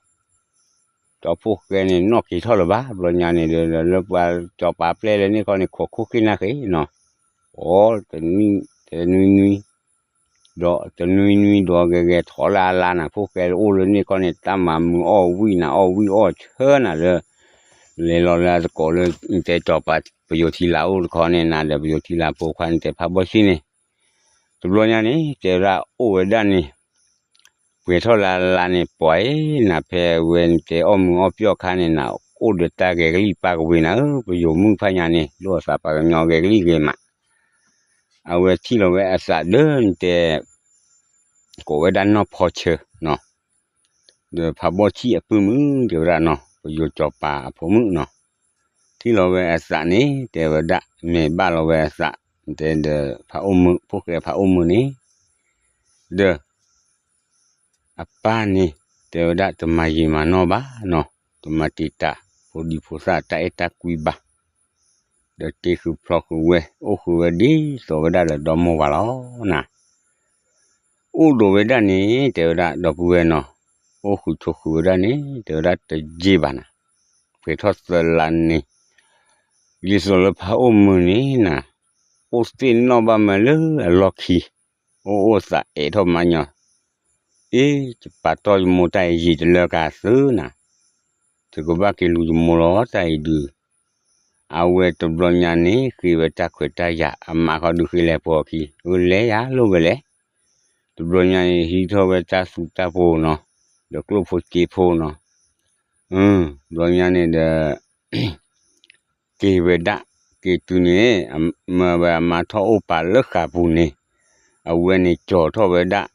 ဒီးဖိၣ်ဃဲန့ၣ် နီၣ်က့ၤထီၣ်လၢၤဘၣ် ဘျီညါန့ၣ်ဒီး လၢပှၤကၠီၤပၤပျဲလၢန့ၣ်ခီန့ၣ် ခိးခိၣ်ဃ့နၢ်ဃ့နီၤ, အီ တနွံနွံ ဒီးတနွံနွံဒီးဂဲၤဂဲၤထီၣ်လၢအလါနၤ ဖိၣ်ဃဲအိၣ်လၢန့ၣ်ခီန့ၣ် တၢ်မၤမုာ်အီၣ်ဝံၣ်နၤ အီၣ်ဝံၣ်အီၣ်ဆၢနၤလၢ လဲၤလီၤလၢအသကိးလၢ နတဲကၠီၤပၤ ပယိၤထံလၤအိၣ်တခီန့ၣ် နၤဒီးပယိၤထံလၤဖိခွါနတဲဖးဘီၣ်ဆံၣ်န့ၣ်, တဘျီညါန့ၣ် တဲဝဲဒၣ်အိၣ်ဝဲဒၣ်န့ၣ် ပှဲၤထီၣ်လၢအလါန့ၣ် ပှၤအံၤနၤဖဲအဝဲနတဲအီၣ်မုာ်အီၣ်ပျီၣ်အခါန့ၣ် နအိၣ်ဒီးတၢ်ဂဲၤကလံၣ်ပၢ်ကဝ့ၤနၤဧၢ ပယိၤမုၣ်ဖးညါန့ၣ် လိၣ်အသးပှၤကညီဂဲၤကလံၣ်ဂ့ၤမး အဝဲထံၣ်လီၤဝဲအသးဒီးနတဲ ကိးဝဲဒၣ်နီၢ်ဖီဆၢနီၤ, ဒီးဖးဘီၣ်ဆံၣ်အပုၢ်မုၣ်တဲဝဲဒၣ်နီၤ ပယိၤကၠီၤပၤအဖိမုၣ်နီၤ, ထံၣ်လီၤဝဲအသးန့ၣ် တဲဝဲဒၣ် မဲာ်ဘၣ်လီၤဝဲအသး တဲဒီးဖးအိၣ်မုာ် ဖိၣ်ဃဲဖးအိၣ်မုာ်န့ၣ်, ဒီး အပၢ်န့ၣ် တဲဝဲဒၣ်တမၤယံာ်မၤနီၢ်ဘၣ်နီၤ, တမၤတံာ်တာ်ဖိဒံဖိသၣ်တၢ်အဲၣ်တၢ်ကွံဘၣ်, ဒီးတ့ဃုာ်ဖျီဃုာ်ဝဲ အိၣ်ဃုာ်ဝဲဒ်သိးဝဲဒၣ်လၢဒီမိၢ်ဝၤလီၤနၤ, အိၣ်ဒီးဝဲဒၣ်န့ၣ် တဲဝဲဒၣ်ဒီပုၢ်ဝဲၢ်နီၤ, အိၣ်ဃုာ်ဆိးဃုာ်ဝဲဒၣ်န့ၣ် တဲဝဲဒၣ်တယံာ်ဘၣ်နၤ, ပှဲၤထီၣ်သၢလါန့ၣ် ဒ်သိးလၢဖးအိၣ်မုာ်န့ၣ်နၤ, အိၣ်သ့ၣ်နီၣ်ဘၣ်မးလၢအလီၢ်ခံ, အိၣ်အိၣ်သးအဲၣ်ထီၣ်မးညီ, အ့ ယပာ်တီၢ်ယမိၢ်တၢ်အံၤယံာ်တလၢကသုနၤ, ယကဘၣ်က့ၤလူၤယမိၢ်လီၤတၢ်အံၤဒုး, အဝဲတဘျီညါန့ၣ် ဃ့ဝဲတၢ်ခွဲးတၢ်ယာ် အမါဃီဒုးဃ့လဲၤပိာ်အခံ, အလဲၤယၤလိၣ်ဝဲလဲၣ်, တဘျီညါန့ၣ် ဟံးထီၣ်ဝဲတၢ်သူတၢ်ပူၤနီၤ, ဒီးကျိၣ်ဖိစ့ဖိနီၤ, ဘျီညါန့ၣ်ဒီး က့ၤဝဲဒၣ်, က့ၤတုၤန့ၣ် မၢဝဲအမါထီၣ်အိၣ်ပာ်လၢဃာ်ပူၤန့ၣ်, အဝဲန့ၣ်ကၠီၤထီၣ်ဝဲဒၣ်,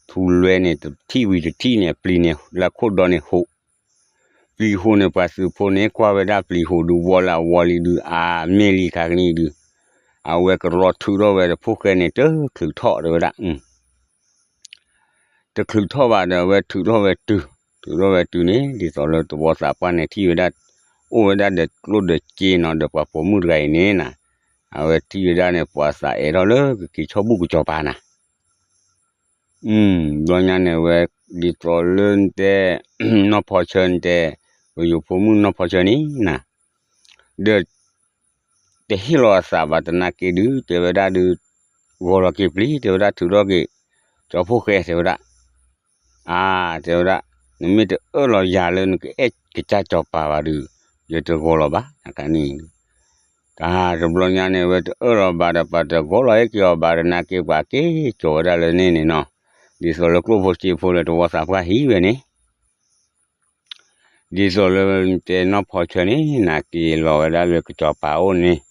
ထူလွဲန့ၣ် တထံၣ်ဝံၤတထံၣ်န့ၣ် အပျံၤန့ၣ် လၢခိၣ်ဒီန့ၣ်ဟူး, ပျံၤဟူးန့ၣ် ပှၤသုးဖိန့ၣ် ကွၢ်ဝဲဒၣ်ပျံၤဟူးဒုး ဝီလၢအဝီလံဒုး အါမ့ၢ်လံခါကနံၣ်ဒုး, အဝဲကရီထုးထီၣ်ဝဲဒီးဖိၣ်ဃဲန့ၣ် တချုးထီၣ်တဲဝဲဒၣ် တချုးထီၣ်ဘၣ်ဒီး အဝဲထုးထီၣ်ဝဲတုၤ, ထုးထီၣ်ဝဲတုၤန့ၣ် ဒ်သိးလၢသဝီသးပှၢ်န့ၣ် ထံၣ်ဝဲဒၣ်, အိၣ်ဝဲဒၣ်ဒီးကျိၣ်ဒီးစ့နီၤ ဒီးပှၤပိာ်မုၣ်တဂၤအံၤန့ၣ်နၤ, အဝဲထံၣ်ဝဲဒၣ်န့ၣ် ပှၤသးအဲၣ်ထီၣ်လၢကက့ၤဆီဘူၣ်ကစီၤပၤနၤ, ဘျီညါန့ၣ်ဝဲ, ဒ်သိးလၢနတဲ, နီၢ်ဖီဆၢနတဲ, ပယိၤဖိမုၣ်နီၢ်ဖီဆၢန့ၣ်နၤ, ဒီး တဟ့ၣ်လီၤအသးဘၣ် တနာ်က့ဒုး တဲဝဲဒၣ်ဒုး, ဂီၤလီၤက့ၤပျံၤ တဲဝဲဒၣ်ထုးထီၣ်က့ၤ, ကၠီဖိၣ်ဃဲတဲဝဲဒၣ်, အါ, တဲဝဲဒၣ်, နမ့ၢ်တအၢၣ်လီၤယၤလၢနကအဲၣ်ကစၢ်စီၤပၤဘၣ်ဒုး, ယတဂီၤလီၤဘၣ် နခါန့ၣ်, တၢ်တဘျီညါန့ၣ် အဝဲတအၢၣ်လီၤဘၣ်ဒီး ပှၤတဂီၤလီၤဟဲက့ၤအီၤဘၣ်ဒီး နာ်က့ပှၤက့ၤကၠီၤဝဲဒၣ်လၢန့ၣ်န့ၣ်နီၤ, ဒ်သိးလၢကျိၣ်ဖိစ့ဖိလၢသဝီသးပှၢ်ဟံးဝဲန့ၣ် ဒ်သိးလၢတဲနီၢ်ဖီဆၢန့ၣ် နာ်က့လီၤဝဲဒၣ်လၢကစီၤပၤအိၣ်န့ၣ်,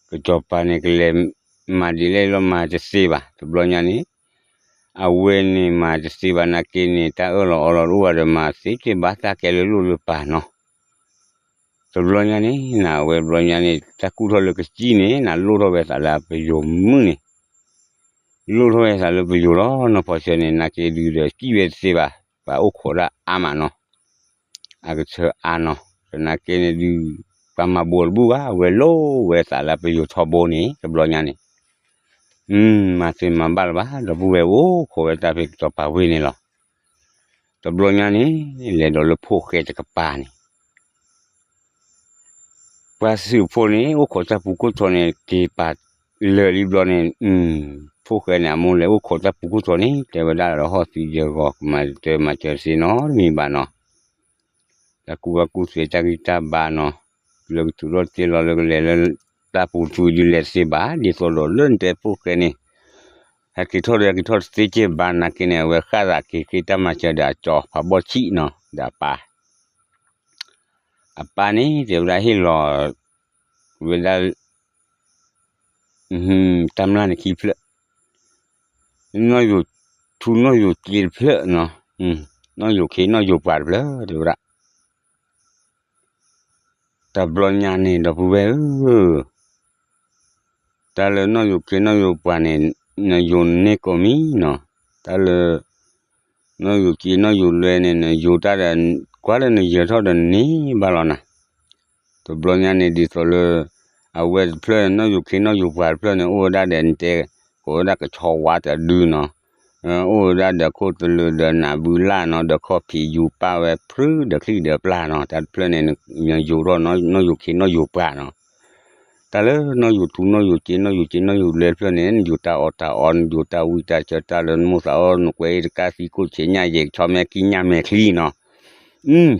ကစီၤပၤန့ၣ်ကလဲၤမၤဒ်လဲၣ်လီၤမၤတသ့ဘၣ် တဘျီညါန့ၣ်, အဝဲန့ၣ်မၤတသ့ဘၣ်နာ်က့န့ၣ် တၢ်အၢၣ်လီၤအီလီၤတအိၣ်ဘၣ်ဒီးမၤသ့က့ၤဘၣ်တၢ်ကဲလၢလိၣ်လၢပၤနီၤ, တဘျီညါန့ၣ် နဝဲဘျီညါန့ၣ် တၢ်ကူၣ်ထီၣ်လၢကစံၣ်န့ၣ် နလိၣ်ထီၣ်ဝဲသးလၢပယိၤမုၣ်န့ၣ် လိၣ်ထီၣ်ဝဲသးလၢပယိၤလီၤ နီၢ်ဖီဆၢန့ၣ် နာ်က့ဒုးဒီး စံၣ်ဝဲတသ့ဘၣ်, ပှၤအိၣ်ခိးဒၣ်အါမးနီၤ, အကဆၢအါနီၤ, သနာ်က့န့ၣ်ဒုး, ပှၤမၤဘိးတဘူၣ်ဘၣ်, အဝဲလိၣ်ဝဲသးလၢပယိၤထီဘိန့ၣ် တဘျီညါန့ၣ်, မၤသ့မၤဘၣ်လၢၤဘၣ်, ဒီပုၢ်ဝဲၢ်အိၣ်ခိးဝဲတၢ်ဖဲကစီၤပၤဝ့ၢ်န့ၣ်လီၤ, တဘျီညါန့ၣ်, လဲၤဒီးလၢဖိၣ်ဃဲတကပၤန့ၣ် ပှၤသုးဖိန့ၣ် အိၣ်ခိးတၢ်ပူၤခိၣ်ထိးန့ၣ် က့ၤပာ်လၢာ်လံဘျီန့ၣ်, ဖိၣ်ဃဲန့ၣ် အမိၢ်လဲၤအိၣ်ခိးတၢ်ပူၤခိၣ်ထိးန့ၣ် တဲဝဲဒၣ်ဒီးဟီၣ်သံယဂီၤ ကမၤတၢ်မၤစၢၤတသ့နီတမံၤဘၣ်နီၤ, တၢ်ကူၣ်ဘၣ်ကူၣ်သ့တၢ်ဂံၢ်တၢ်ဘါနီၤ, လၢကထုးထီၣ်တ့ၢ်လီၤလၢကလဲၤလၢ တၢ်ပူၤတဖုဒုးလဲၤတသ့ဘၣ် ဒ်သိးဒီးလၢနတဲဖိၣ်ဃဲန့ၣ် ဟဲက့ၤထီၣ်ဒီးဟဲက့ၤထီၣ်တသ့က့ဘၣ်နာ်က့န့ၣ် အဝဲဃၣ်သးက့ၤဃ့တၢ်မၤစၢၤဒီးအကၠီၤဖးဘီၣ်ဆံၣ်နီၤ ဒီးအပၢ် အပၢ်န့ၣ် တဲဝဲဒၣ်ဟ့ၣ်လီၤဝဲဒၣ် တၢ်မျၢ်န့ၣ်ခံဖျၢၣ်, နီၣ်ယိာ်ထူနီၣ်ယိာ်စ့တဖျၢၣ်နီၤ, နီၢ်ယိၤခ့နီၢ်ယိၤပှၤတဖျၢၣ် တဲဝဲဒၣ်. တဘျီညါန့ၣ် ဒီပုၢ်ဝဲၢ်ဧၢ, တၢ်လၢနီၢ်ယိၤခ့နီၢ်ယိၤပှၤန့ၣ် နယိၤန့ၢ်ကိးမံၤနီၤ, တၢ်လၢ နီၢ်ယိၤခ့နီၢ်ယိၤလွဲန့ၣ် နယိၤတၢ်ဒီး ကွၢ်လၢနယၢၤထီၣ်ဒီးန့ၢ်ဘၣ်လီၤနၤ. တဘျီညါန့ၣ် ဒ်သိးလၢ အဝဲတဖျၢၣ် နီၢ်ယိၤခ့နီၢ်ယိၤပှၤတဖျၢၣ်န့ၣ် အိၣ်ဝဲဒၣ်ဒီး နတဲ ကိးဝဲဒၣ်ကဆီဝါတဒုနီၤ, အိၣ်ဝဲဒၣ်ဒီးခိၣ်သလုးဒီးနၢ်ဘုလၢ်နီၤ, ဒီးခီၣ်ဖံးယူၤပၢ်ဝဲဖုဒီးချံၣ်ဒီးပျၢ်နီၤ, တၢ်တဖျၢၣ်န့ၣ် နယိၤထီၣ်နီၢ်ယိၤခ့နီၢ်ယိၤပှၤနီၤ. တၢ်လၢနီၢ်ယိၤထူ နီၢ်ယိၤစ့ နီၢ်ယိၤလွဲတဖျၢၣ်န့ၣ် နယိၤတၢ်အီၣ်တၢ်အီ နယိၤတၢ်ဝံတၢ်ဆၢ တၢ်လၢနမိၣ်သးအီၣ် နကွဲးအ့ၣ်တကါသံ ကိၣ်ဆဲးညၣ်ယဲၢ် ကဆီမဲာ်ခံညၣ်မဲာ်ချံနီၤ.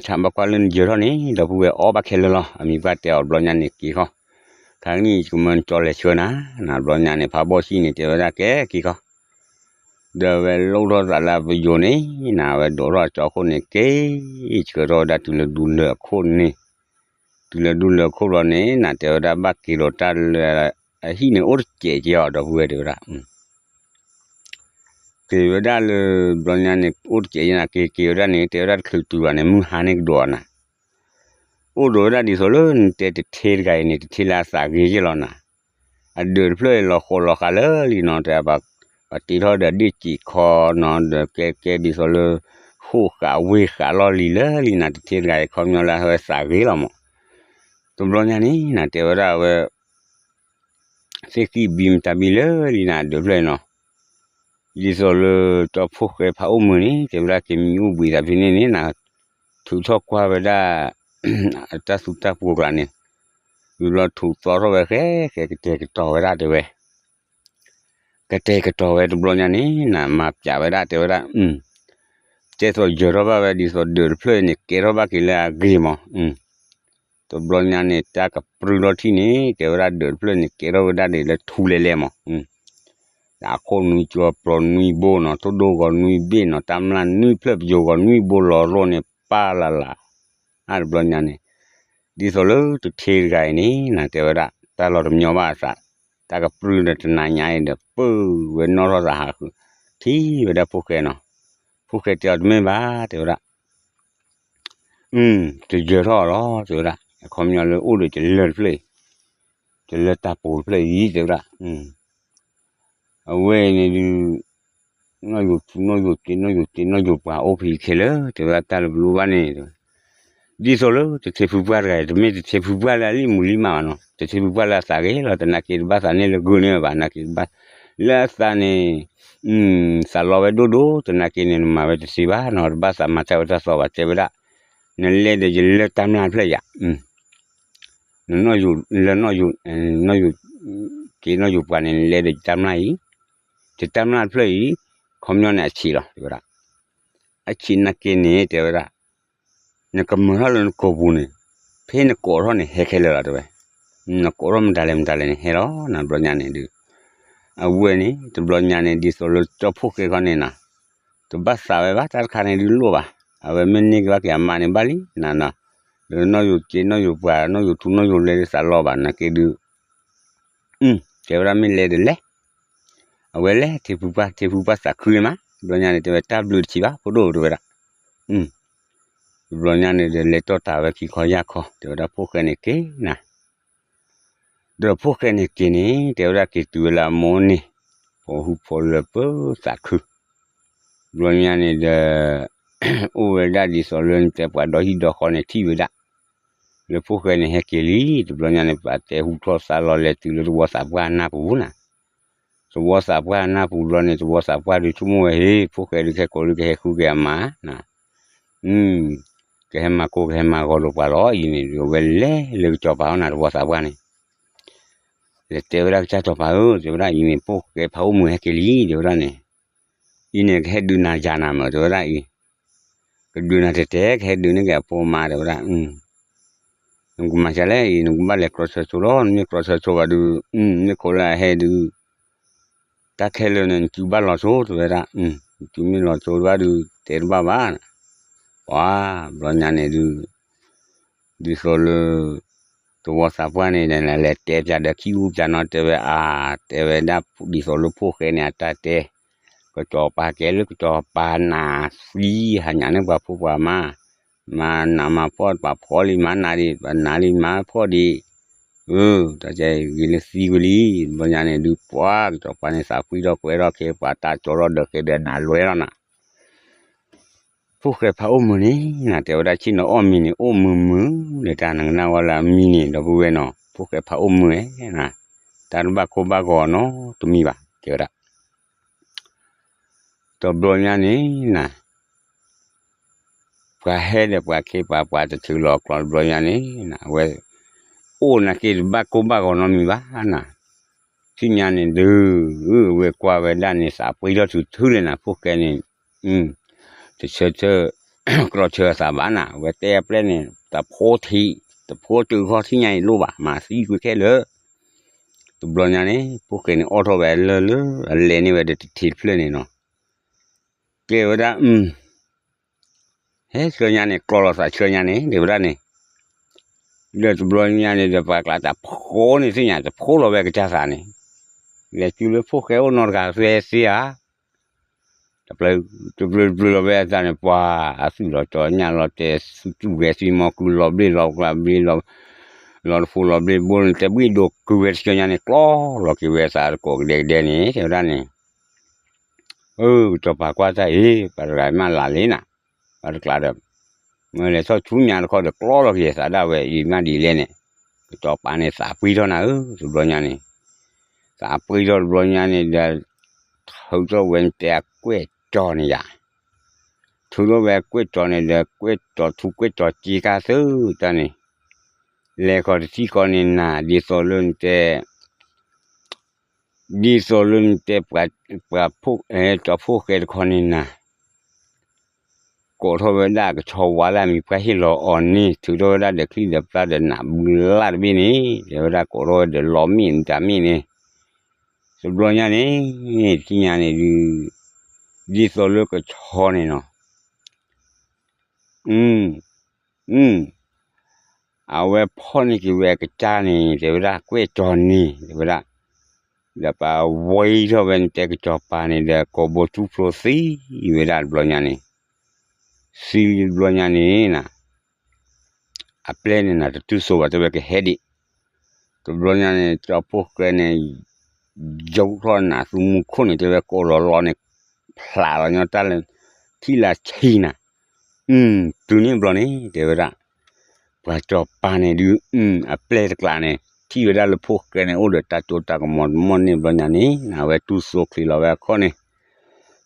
ဆၣ်ဘၣ်ကွၢ်လၢနယၢၤထီၣ်န့ၣ် ဒီပုၢ်ဝဲၢ် အီၣ်ဘၣ်ခဲလၢာ်လီၤ. အမံၤပှၢ်တဲအီၤတဘျီညါန့ၣ် က့ၤဃီ, ခါကနံၣ်ယကမၢနကၠီလဲၤဆှၢနၤ, နဘျီညါန့ၣ် ဖးဘီၣ်ဆံၣ်န့ၣ် တဲဝဲဒၣ်ကဲက့ၤဃီ, ဒီးဝဲလိၣ်ထီၣ်သးလၢအပယိၤန့ၣ် နဝဲဒိးထီၣ်ကၠီခိၣ်န့ၣ် က့ၤဆှၢထီၣ်ဝဲဒၣ်တုၤလၢဒူလၢၢ်အခိၣ်န့ၣ်, တုၤလၢဒူလၢၢ်အခိၣ်ဘျီန့ၣ် နတဲဝဲဒၣ်ဘၣ်က့ၤဒီးတၢ်လၢ အဟံၣ်န့ၣ်အိၣ်တစဲးက့ၤအီၤ ဒီပုၢ်ဝဲၢ်တဲဝဲဒၣ် က့ၤဝဲဒၣ်လၢ ဘျီညါန့ၣ် အိၣ်တစဲးယဲနၤ က့ၤက့ၤဝဲဒၣ်န့ၣ် တဲဝဲဒၣ်တချုးတုၤဘၣ်န့ၣ် မုၢ်ဟါန့ၣ်ကဒီးနၤ, အိၣ်ဒီးဝဲဒၣ်ဒ်သိးလၢနတဲတထ့တဂၤအံၤန့ၣ် တထ့လၢအသးဂ့ၤက့ၤလီၤနၤ, အဒၢးတဖျၢၣ်အံၤလီၤဃိးလီၤဃာ်လၢလံနီၤ တဲပှၤတ့ထီၣ်ဒီးဒ့ၣ်စံးခီနီၤ ဒီးကဲကဲဒ်သိးလၢ ဃိၣ်ဃာ်ဝ့ၢ်ဃာ်လီၢ်လံၤလၢလံနၤ တထ့တဂၤအံၤ ခီပညီလၢအဝဲသးဂ့ၤလီၤမး, တဘျီညါန့ၣ် နတဲဝဲဒၣ်အဝဲ သ့ၣ်ဃံၣ်ဘံမတၤဘံလၢလံနၤ အဒၢးဖျၢၣ်အံၤနီၤ, ဒ်သိးလၢကၠီဖိၣ်ဃဲဖးအိၣ်မုာ်န့ၣ် တဲဝဲဒၣ်က့ၤမံၤအိၣ်ဘှံးသးဖဲန့ၣ်န့ၣ်နၤ, ထုးထီၣ်ကွၢ်ဝဲဒၣ် အတၢ်သူတၢ်ပှိၤကျါန့ၣ်, ဝံၤဘျီထုးသီထီၣ်ဝဲဃဲဃဲကတဲာ်ကတီၤဝဲဒၣ်တဲဝဲ ကတဲာ်ကတီၤဝဲတဘျီညါန့ၣ် နမၤပျးဝဲဒၣ်တဲဝဲဒၣ်, ကဲသိးယၢၤထီၣ်ဘၣ်ဝဲဒ်သိးဒၢးတဖျၢၣ်အံၤန့ၣ် ကဲထီၣ်ဘၣ်က့ၤလၢအဂ့ၤမး, တဘျီညါန့ၣ် တၢ်ကပြုၢ်ထီၣ်ထံၣ်န့ၣ် တဲဝဲဒၣ်ဒၢးတဖျၢၣ်န့ၣ် ကဲထီၣ်ဝဲဒၣ်ဒ်လၢထူလဲၤလဲၤမး, အခိၣ်နွံကၠီပျီနွံဘိနီၤ ထိၣ်ဒိၣ်ဂီၤနွံဘ့ၣ်နီၤ တၢ်မျၢ်နွံဖျၢၣ်ပယိၤဂီၤနွံဘိလီၤရိၣ်န့ၣ် ပၢ်လၢ်လၢ်, အါတဘျီညါန့ၣ် ဒ်သိးလၢတထ့တဂၤအံၤန့ၣ် နတဲဝဲဒၣ် တၢ်လီၤတညီဘၣ်အသး, တၢ်ကပြုၢ်ဒီးတနၤညါအံၤဒီး ပၢၢ်ဝဲနီၣ်ထီၣ်သးဟးဃု, ထံၣ်ဝဲဒၣ်ဖိၣ်ဃဲနီၤ, ဖိၣ်ဃဲတဲအီၤတမ့ၢ်ဘၣ် တဲဝဲဒၣ် တယၢၤထီၣ်အီၤလီၤ တဲဝဲဒၣ်, အခီပညီလၢအိၣ်ဒီးကလၢၢ်တဖျၢၣ်အံၤ, ကလၢၢ်တၢ်ပူၤတဖျၢၣ်အံၤ တဲဝဲဒၣ်, အဝဲအံၤန့ၣ်ဒုး နီၢ်ယိၤထူ နီၢ်ယိၤစ့ နီၢ်ယိၤစ့ နီၢ်ယိၤပှၤအိၣ်ဖဲအံၤခဲလၢာ် တဲဝဲဒၣ်တၢ်လၢပလိၣ်ဘၣ်န့ၣ် ဒ်သိးလၢတထ့ဖုပှၢ်တဂၤအံၤ တမ့ၢ်တထ့ဖုပှၢ်လၢအလံၣ်မူၤလံၣ်မးဘၣ်နီၤ, တထ့ဖုပှၢ်လၢအသးဂ့ၤလီၤ တနာ်က့တဘၣ်သးန့ၢ်လၢဂုာ်န့ၢ်ဘၣ် နာ်က့တဘၣ်, လၢအသးန့ၣ် သးလီဝဲဒိၣ်ဒိၣ် တနာ်က့န့ၣ် နမၤဝဲတသ့ဘၣ်နီၤ တဘၣ်သးမၤတၢ်ဝဲတၢ်သီဘၣ် တဲဝဲဒၣ်, နလဲဒီးယလၢၢ်တၢ်မျၢ်တဖျၢၣ်ယၤ နနီၢ်ယိၤလၢနီၢ်ယိၤ နီၢ်ယိၤ က့ၤနီၢ်ယိၤပှၤန့ၣ် နလဲဒီးယတၢ်မျၢ်အံၤ, ယတၢ်မျၢ်တဖျၢၣ်အံၤ, ခီပညီန့ၣ်အဆံးလီၤ တဲဝဲဒၣ်, အဆံးနာ်က့န့ၣ် တဲဝဲဒၣ်, နကမၢထီၣ်လၢနကိာ်ပူၤန့ၣ်, ဖဲနကိးထီၣ်န့ၣ် ဟဲခဲလၢာ်လီၤ တဲဝဲ, နကိးထီၣ်မတၤလဲၣ်မတၤလဲၣ်န့ၣ် ဟဲလီၤ နဘျီညါန့ၣ်ဒုး အဝဲန့ၣ် တဘျီညါန့ၣ် ဒ်သိးလၢကၠီဖိၣ်ဃဲခီန့ၣ်နီၤ, တဘၣ်သးဝဲဘၣ် တၢ်တခါန့ၣ်ဒုးလိၣ်ဘၣ်, အဝဲမ့ၢ်န့ၢ်က့ၤဘၣ်က့ၤအမါန့ၣ်ဘၣ်လံ နနီၤ, ဒီးနီၢ်ယိၤစ့ နီၢ်ယိၤပှၤ နီၢ်ယိၤထူ နီၢ်ယိၤလဲၤသးလီဘၣ် နာ်က့ဒုး, တဲဝဲဒၣ်မ့ၢ်လဲၤဒီးလဲၤ, အဝဲလဲၤ ထံဖုပှၢ် ထံဖုပှၢ်သးခုမး တဘျီညါန့ၣ် တဲဝဲတၢ်ဘျုးတဆံးဘၣ် ဖိဒိၣ် တဲဝဲဒၣ်, တဘျီညါန့ၣ်ဒီး လဲၤတီၢ်တၢ်ဝဲခံခီယၢ်ခီ တဲဝဲဒၣ်ဖိၣ်ဃဲန့ၣ်က့ၤနၤ ဒီးဖိၣ်ဃဲန့ၣ်က့ၤန့ၣ် တဲဝဲဒၣ်က့ၤတုၤဝဲလၢအမိၢ်န့ၣ်, ဖိဟူဖိလၢပသးခု, ဘျီညါန့ၣ်ဒီး အိၣ်ဝဲဒၣ်ဒ်သိးလၢနတဲပှၤဒီဟံၣ်ဒီဃီန့ၣ်ထံၣ်ဝဲဒၣ်, လၢဖိၣ်ဃဲန့ၣ်ဟဲက့ၤလံ တဘျီညါန့ၣ် ပှၤတဲဟူထီၣ်သါလီၤလဲၤတုၤလၢသဝီသးပှၢ်နၢ်ပူၤနၤ, သဝီသးပှၢ်နၢ်ပူၤဘျီန့ၣ် သဝီသးပှၢ်ဒုးဆိကမိၣ်ဝဲဟ့ၣ် ဖိၣ်ဃဲဒုးခဲကိးလၢကဟဲဃုက့ၤအမါနၤ ကဟဲမၤကိၢ်ကဟဲမၤဂီၤလိာ်ပှၤလီၤအံၤန့ၣ် အဝဲလဲၤလၢကစီၤပၤအီၣ်နၤတဝီသးပှၢ်န့ၣ်, လဲၤတဲဝဲဒၣ်ကစၢ်စီၤပၤဧၢ တဲဝဲဒၣ်အံၤန့ၣ် ဖိၣ်ဃဲဖးအိၣ်မုာ်ဟဲက့ၤလံ တဲဝဲဒၣ်န့ၣ်, အံၤန့ၣ်ကဟဲဒုးနၤယၤနၤမး တဲဝဲဒၣ်အံၤ, ကဒုးနၤတဲတဲ ကဟဲဒုးန့ၢ်က့ၤအဖိအမါ တဲဝဲဒၣ် နကမၤစၢၤလဲၣ်အံၤ နကဘၣ်လဲၤကြီဆၢဆိလီၤ နမ့ၢ်ကြီဆၢဆိဘၣ်ဒုး, မ့ၢ်ခိးလၢအဟဲဒုး တၢ်ခဲလၢာ်န့ၣ် နစုဘၣ်လီၤဆိ တဲဝဲဒၣ်, နစုမ့ၢ်လီၤဆိဘၣ်ဒုး တဲတဘၣ်ဘၣ်, ပှၤ ဘျီညါန့ၣ်ဒုး ဒ်သိးလၢ သဝီသးပှၢ်န့ၣ် လဲၤတဲပၠးဒီးခံအူပၠးနီၤ တဲဝဲအါ, တဲဝဲဒၣ်ဒ်သိးလၢဖိၣ်ဃဲန့ၣ် အတၢ်တဲ, ကစီၤပၤကဲလၢကစီၤပၤနးသံ ဟးညၣ်န့ၢ်ပှၤဖိပှၤမါ, မၤနးမၤဖှီၣ်ပှၤဖှီၣ်လံ မၤနးဒံး ပှၤနးလံမၤဖှီၣ်ဒံး, အၢ တၢ်ကဲဂ့ၤလၢသံဝဲလံ, တဘျီညါန့ၣ်ဒုးပှၤကစီၤပၤန့ၣ်သးပှံၢ်ထီၣ်ကွဲထီၣ်ခဲပှၤတၢ်ကၠီထီၣ်ဒီးကဲဒီးနးလွဲလီၤနၤ ဖိၣ်ဃဲဖးအိၣ်မုာ်န့ၣ် နၤတဲဝဲဒၣ်ဆ့ၣ်နီၤအီၣ်မံၤန့ၣ် အိၣ်မုာ်မုာ် ဒီးတၢ်နကနၣ်ဝဲလၢအမံၤန့ၣ် ဒီပုၢ်ဝဲၢ်နီၤ ဖိၣ်ဃဲဖးအိၣ်မုာ်ဧါနၤ, တၢ်တဘၣ်ကိၢ်ဘၣ်ဂီၤနီတမံၤဘၣ် တဲဝဲဒၣ် တဘျီညါန့ၣ်နၤ ပှၤဟဲဒီးပှၤခ့ပှၤပှၤတထုးလီၤကျီတဘျီညါန့ၣ် အဝဲ အိၣ်နာ်က့တဘၣ်ကိၢ်ဘၣ်ဂီၤနီတမံၤဘၣ်နၤ, ဆူညါန့ၣ်ဒုး ဝဲကွၢ်ဝဲဒၣ်န့ၣ် သးပှံၢ်ထီၣ်ထုးထုးလဲၣ်နၤ ဖိၣ်ဃဲန့ၣ် တဆၢထၢၣ် ကျီဆၢအသးဘၣ်နၤ အဝဲတဲအပျဲၢ်န့ၣ် တဖိထံး တဖိတုၤခီထံၣ်ညါအံၤလိၣ်ဘၣ် မၤသံကွံာ်ခဲလၢာ် တဘျီညါန့ၣ် ဖိၣ်ဃဲန့ၣ် အီၣ်ထီၣ်ဝဲလၢလၢ အလဲၤန့ၢ်ဝဲဒီးတထံးတဖျၢၣ်န့ၣ်နီၤ, ကဲဝဲဒၣ် ဟဲဆှၢညါန့ၣ် ကျီလီၤသးဆှၢညါန့ၣ် တဲဝဲဒၣ်န့ၣ်, ဒီးတဘျီညါန့ၣ်ဒီး ပှၤကျါတၢ်ဖိန့ၣ်သ့ၣ်ညါ တဖိလီၤဝဲကစၢ်သးန့ၣ်, လဲၤစုလၢဖိၣ်ဃဲအိၣ်နီတဂၤသ့ၣ်ဧါ တပျုၤတပျုၤလီၤဝဲအသးန့ၣ် ပှၤအသူၣ်လီၤကၠီညၣ်လီၤတဲာ် သူၣ်တူၢ်ဂဲၤသံမီၤကုလီၤဘျ့လီၤကျါဘျ့လီၤ, လီၤတဖိလီၤဘျ့ဘိန့ၣ် တဲဘှံၣ်ဒိၣ်ကုၢ်ဝဲတဆှၢညါန့ၣ် ကျီလီၤက့ၤဝဲသးတကိးကဒဲကဒဲန့ၣ် တဲဝဲဒၣ်န့ၣ်, အၢ ကစီၤပၤကွၢ်တၢ်အံၤ ပှၤတဂၤမးလၢ်လံနၤ, ပှၤတကျါဒီး မ့ၢ်လဲၤထီၣ်ဆူညါတခီဒီးကျီလီၤက့ၤသးဒၣ်ဝဲအံၤမးဒ်လဲၣ်န့ၣ်, ကစီၤပၤန့ၣ်သးပှံၢ်ထီၣ်နၤဧၢ တဘျီညါန့ၣ်, သးပှံၢ်ထီၣ်တဘျီညါန့ၣ်ဒီး ထုးထီၣ်ဝဲန့ၣ်တဲအကွဲၢ်ကၠီၤန့ၣ်ယၤ ထုးထီၣ်ဝဲကွဲၢ်ကၠီၤန့ၣ်ဒီး ကွဲၢ်ကၠီၤထူကွဲၢ်ကၠီၤစ့ကါသၢတၢ်န့ၣ်, လဲၤဃီၤတထံၣ်ဃီန့ၣ်နၤ ဒ်သိးလၢနတဲ ဒ်သိးလၢနတဲ ပှၤ ပှၤဖိၣ်ဃဲတခီန့ၣ်နၤ ကိးထီၣ်ဝဲဒၣ်ကဆီဝါလၢအမံၤပှၢ်ဟ့ၣ်လီၤအီၤန့ၣ် ထုးထီၣ်ဝဲဒၣ်ဒီးချံၣ်ဒီးပျၢ်ဒီးနးဘုလၢ်တဘ့ၣ်န့ၣ် တဲဝဲဒၣ်ကိးထီၣ်ဝဲဒီးလီၤမ့ၣ်မတၤမ့ၣ်န့ၣ်, တဘျီညါန့ၣ် ထံၣ်ညါန့ၣ်ဒုး ဒ်သိးလၢကဆီန့ၣ်နီၤ အဝဲဖီၣ်န့ၢ်က့ၤဝဲအကစၢ်န့ၣ် တဲဝဲဒၣ်ကွဲၢ်ကၠီၤန့ၣ် တဲဝဲဒၣ်, ဒီးပှၤဝံထီၣ်ဝဲန့ၣ် တဲကစီၤပၤန့ၣ်ဒီး ကိးဘိထူဖျိသံဝဲဒၣ်တဘျီညါန့ၣ်, သံတဘျီညါန့ၣ်နၤ အပျဲၢ်န့ၣ်နၤ တတုၤစိဘၣ်တဲဝဲကဟဲဒံး, တဘျီညါန့ၣ် ကၠီဖိၣ်ဃဲန့ၣ် ယိးထီၣ်နၤသူမူခိၣ်န့ၣ် တဲဝဲကိးလီၤလီၤန့ၣ် ဖျးလီၤညီတၢ်လၢ ထံၣ်လၢဆံနၤ, တုၤန့ၣ်ဘျီန့ၣ် တဲဝဲဒၣ်, ပှၤကၠီၤပၤန့ၣ်ဒုး အပျဲၢ်တကျါန့ၣ် ထံၣ်ဝဲဒၣ်လၢဖိၣ်ဃဲန့ၣ် အိၣ်ဒီးတၢ်စိတၢ်ကမီၤတမီၢ်န့ၣ်ဘျီညါန့ၣ် အဝဲတူၢ်စိချံးလီၤဝဲအခီၣ်န့ၣ်,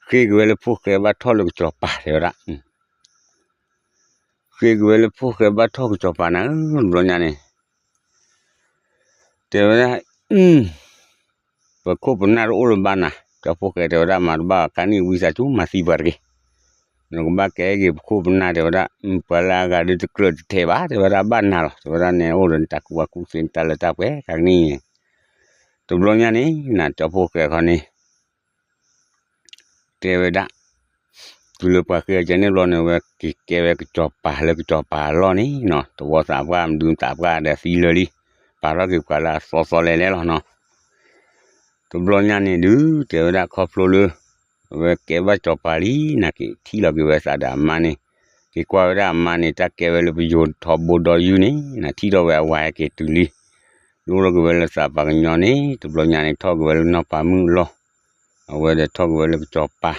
ဃ့က့ၤဝဲလၢဖိၣ်ဃဲဘၣ်ထီၣ်လၢကၠီၤပၤ တဲဝဲဒၣ် ဃ့က့ၤဝဲလၢဖိၣ်ဃဲဘၣ်ထီၣ်ကစီၤပၤနၤဧၢ တဘျီညါန့ၣ်, တဲဝဲဒၣ်, ပခိၣ်ပနၢ်တအိၣ်လၢၤဘၣ်နၤ, ကၠီဖိၣ်ဃဲတဲဝဲဒၣ် မၤတဘၣ်ကါနံၣ်ဝံသးစူၤမၤသံပှၤတဂ့ၤ, နကဘၣ်ကဲက့ၤပခိၣ်ပနၢ်တဲဝဲဒၣ်, ပှၤလၢအဂၤဒုးတကြၢးတထဲးဘၣ် တဲဝဲဒၣ်ဘၣ်နၤလီၤ တဲဝဲဒၣ်န့ၣ် အိၣ်ဒီးနတၢ်ကူၣ်ဘၣ်ကူၣ်သ့နတၢ်လၢတၢ်ပှဲၤ ကါနံၣ်န့ၣ်, တဘျီညါန့ၣ် နၤကၠီဖိၣ်ဃဲခီန့ၣ် တဲဝဲဒၣ်, တုၤလၢပှၤဃ့အကဲန့ၣ်ဘျီန့ၣ် ဝဲက့ၤကဲဝဲကစီၤပၤလၢကစီၤပၤအလီၢ်န့ၣ်နီၤ သဝီသးပှၢ်မဒုသးပှၢ်ဒီးသံလၢာ်လံ, ပာ်ထီၣ်က့ၤပှၤလၢအသီသီလဲၤလဲၤလီၤနီၤ, တဘျီညါန့ၣ်ဒုး တဲဝဲဒၣ်ခီဖျိလၢ အဝဲကဲဘၣ်ကစီၤပၤလံ နာ်က့ၤထံၣ်လီၤက့ၤဝဲသးဒီးအမါန့ၣ်, က့ၤကွၢ်ဝဲဒၣ်အမါန့ၣ် တၢ်ကဲဝဲလၢပယိၤထီဘိဒီယုၢ်န့ၣ် နၤထံၣ်ထီၣ်ဝဲအဝၤဟဲက့ၤတုၤလံ, ဒိလီၤက့ၤဝဲလၢသးပှၢ်ကညီန့ၣ် တဘျီညါန့ၣ် ထီၣ်က့ၤဝဲလၢနီၢ်ပၤမုၣ်အလီၢ်, အဝဲဒီးထီၣ်က့ၤဝဲလၢကစီၤပၤ,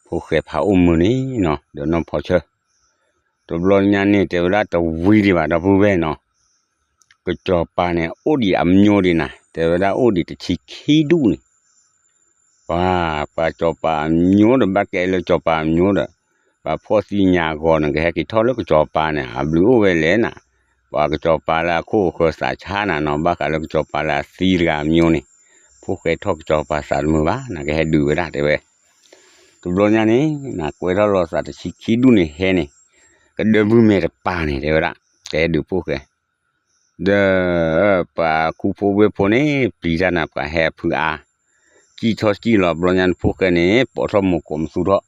ဖိၣ်ဃဲဖးအိၣ်မုာ်န့ၣ်နီၤ ဒီးနီၢ်ဖီဆၢ တဘျီညါန့ၣ် တဲဝဲဒၣ်တဝံၤဒံးဘၣ်ဒီပုၢ်ဝဲၢ်နီၤ, ကစီၤပၤန့ၣ် အိၣ်ဒံးအမျိုးဒံးနၤ တဲဝဲဒၣ်အိၣ်ဒံးတဆံခံဒူၣ်န့ၣ်, ပှၤ ပှၤကစီၤပၤအမျိုးဒီး ဘၣ်ကဲလၢကစီၤပၤအမျိုးဒီး ပှၤဖှီၣ်သံညါအဂီၢ်န့ၣ် ကဟဲက့ၤထီၣ်လၢကစီၤပၤန့ၣ် အဘျုးအိၣ်ဝဲလဲၣ်နၤ, ပှၤကစီၤပၤလၢအခိၣ်အဃၢၤသးဆါနၤနီၤ ဘၣ်ဃးလၢကစီၤပၤလၢအသံတဂၤအမျိုးန့ၣ်, ဖိၣ်ဃဲထီၣ်ကစီၤပၤသးတမုာ်ဘၣ် နကဟဲဒုးဝဲဒၣ်တဲဝဲ တဘျီညါန့ၣ် နကွဲထီၣ်လီၤသးတဆံခံဒူၣ်န့ၣ်ဟဲန့ၣ်, ကဒၢဘုမဲာ်တပၤန့ၣ် တဲဝဲဒၣ်, ကဟဲဒုးဖိၣ်ဃဲ, ဒီး ပှၤခူဖိဝ့ၢ်ဖိန့ၣ် ပျံၤတၢ်နၤပှၤဟဲအဖုအါ, စံၣ်ထီၣ်စံၣ်လီၤဘျီညါန့ၣ် ဖိၣ်ဃဲန့ၣ် ပိာ်ထီၣ်မိၢ်ကိးမသူထီၣ်,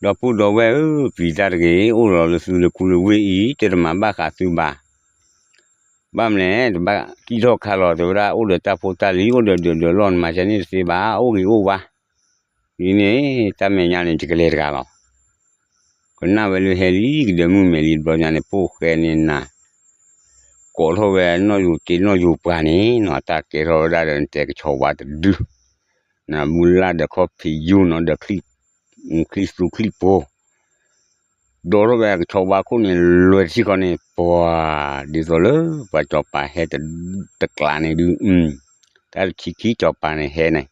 ဒီပုၢ်ဒီဝဲၢ်ဧၢ ပျံၤတၢ်တဂ့ၤ အိၣ်လီၤလၢသုလၢခူလၢဝ့ၢ်အံၤ တဲတမၤဘၣ်ဃးသုဘၣ် ဘၣ်မနုၤလဲၣ် တဘၣ်စံၣ်ထီၣ်ခါလီၤ တဲဝဲဒၣ် အိၣ်ဒီးတၢ်ဖိတၢ်လံၤ အိၣ်ဒီးဒၢးဒီးလီၢ် နမၤစဲန့ၣ်တသ့ဘၣ် အိၣ်ဂ့ၤအိၣ်ဝါ, ဒ်န့ၣ် တၢ်မဲာ်ညါန့ၣ် ယကလဲၤတဂၤလီၤ. ကနၣ်ဝဲလၢဟဲလံ ကဒဲမုၣ်မဲာ်လံ တဘျီညါန့ၣ် ဖိၣ်ဃဲန့ၣ်နၤ ကိးထီၣ်ဝဲနီၣ်ယိၤတ့နီၣ်ယိၤပှၤန့ၣ်နီၤ တၢ်ကဲထီၣ်ဝဲဒၣ်ဒီးနတဲကဆီဝါတဒု နဘူလၢ်ဒီးခီၣ်ဖံးယူၤနီၤ ဒီးချံၣ်သူချံၣ်ဖိ ဒိးထီၣ်ဝဲကဆီဝါခိၣ်န့ၣ် လွဲၤထံဃီန့ၣ် ပှၤ ဒ်သိးလၢပှၤကၠီၤပၤဟဲတကျးန့ၣ်ဒုး တၢ်တဆံခံကၠီၤပၤန့ၣ်ဟဲန့ၣ်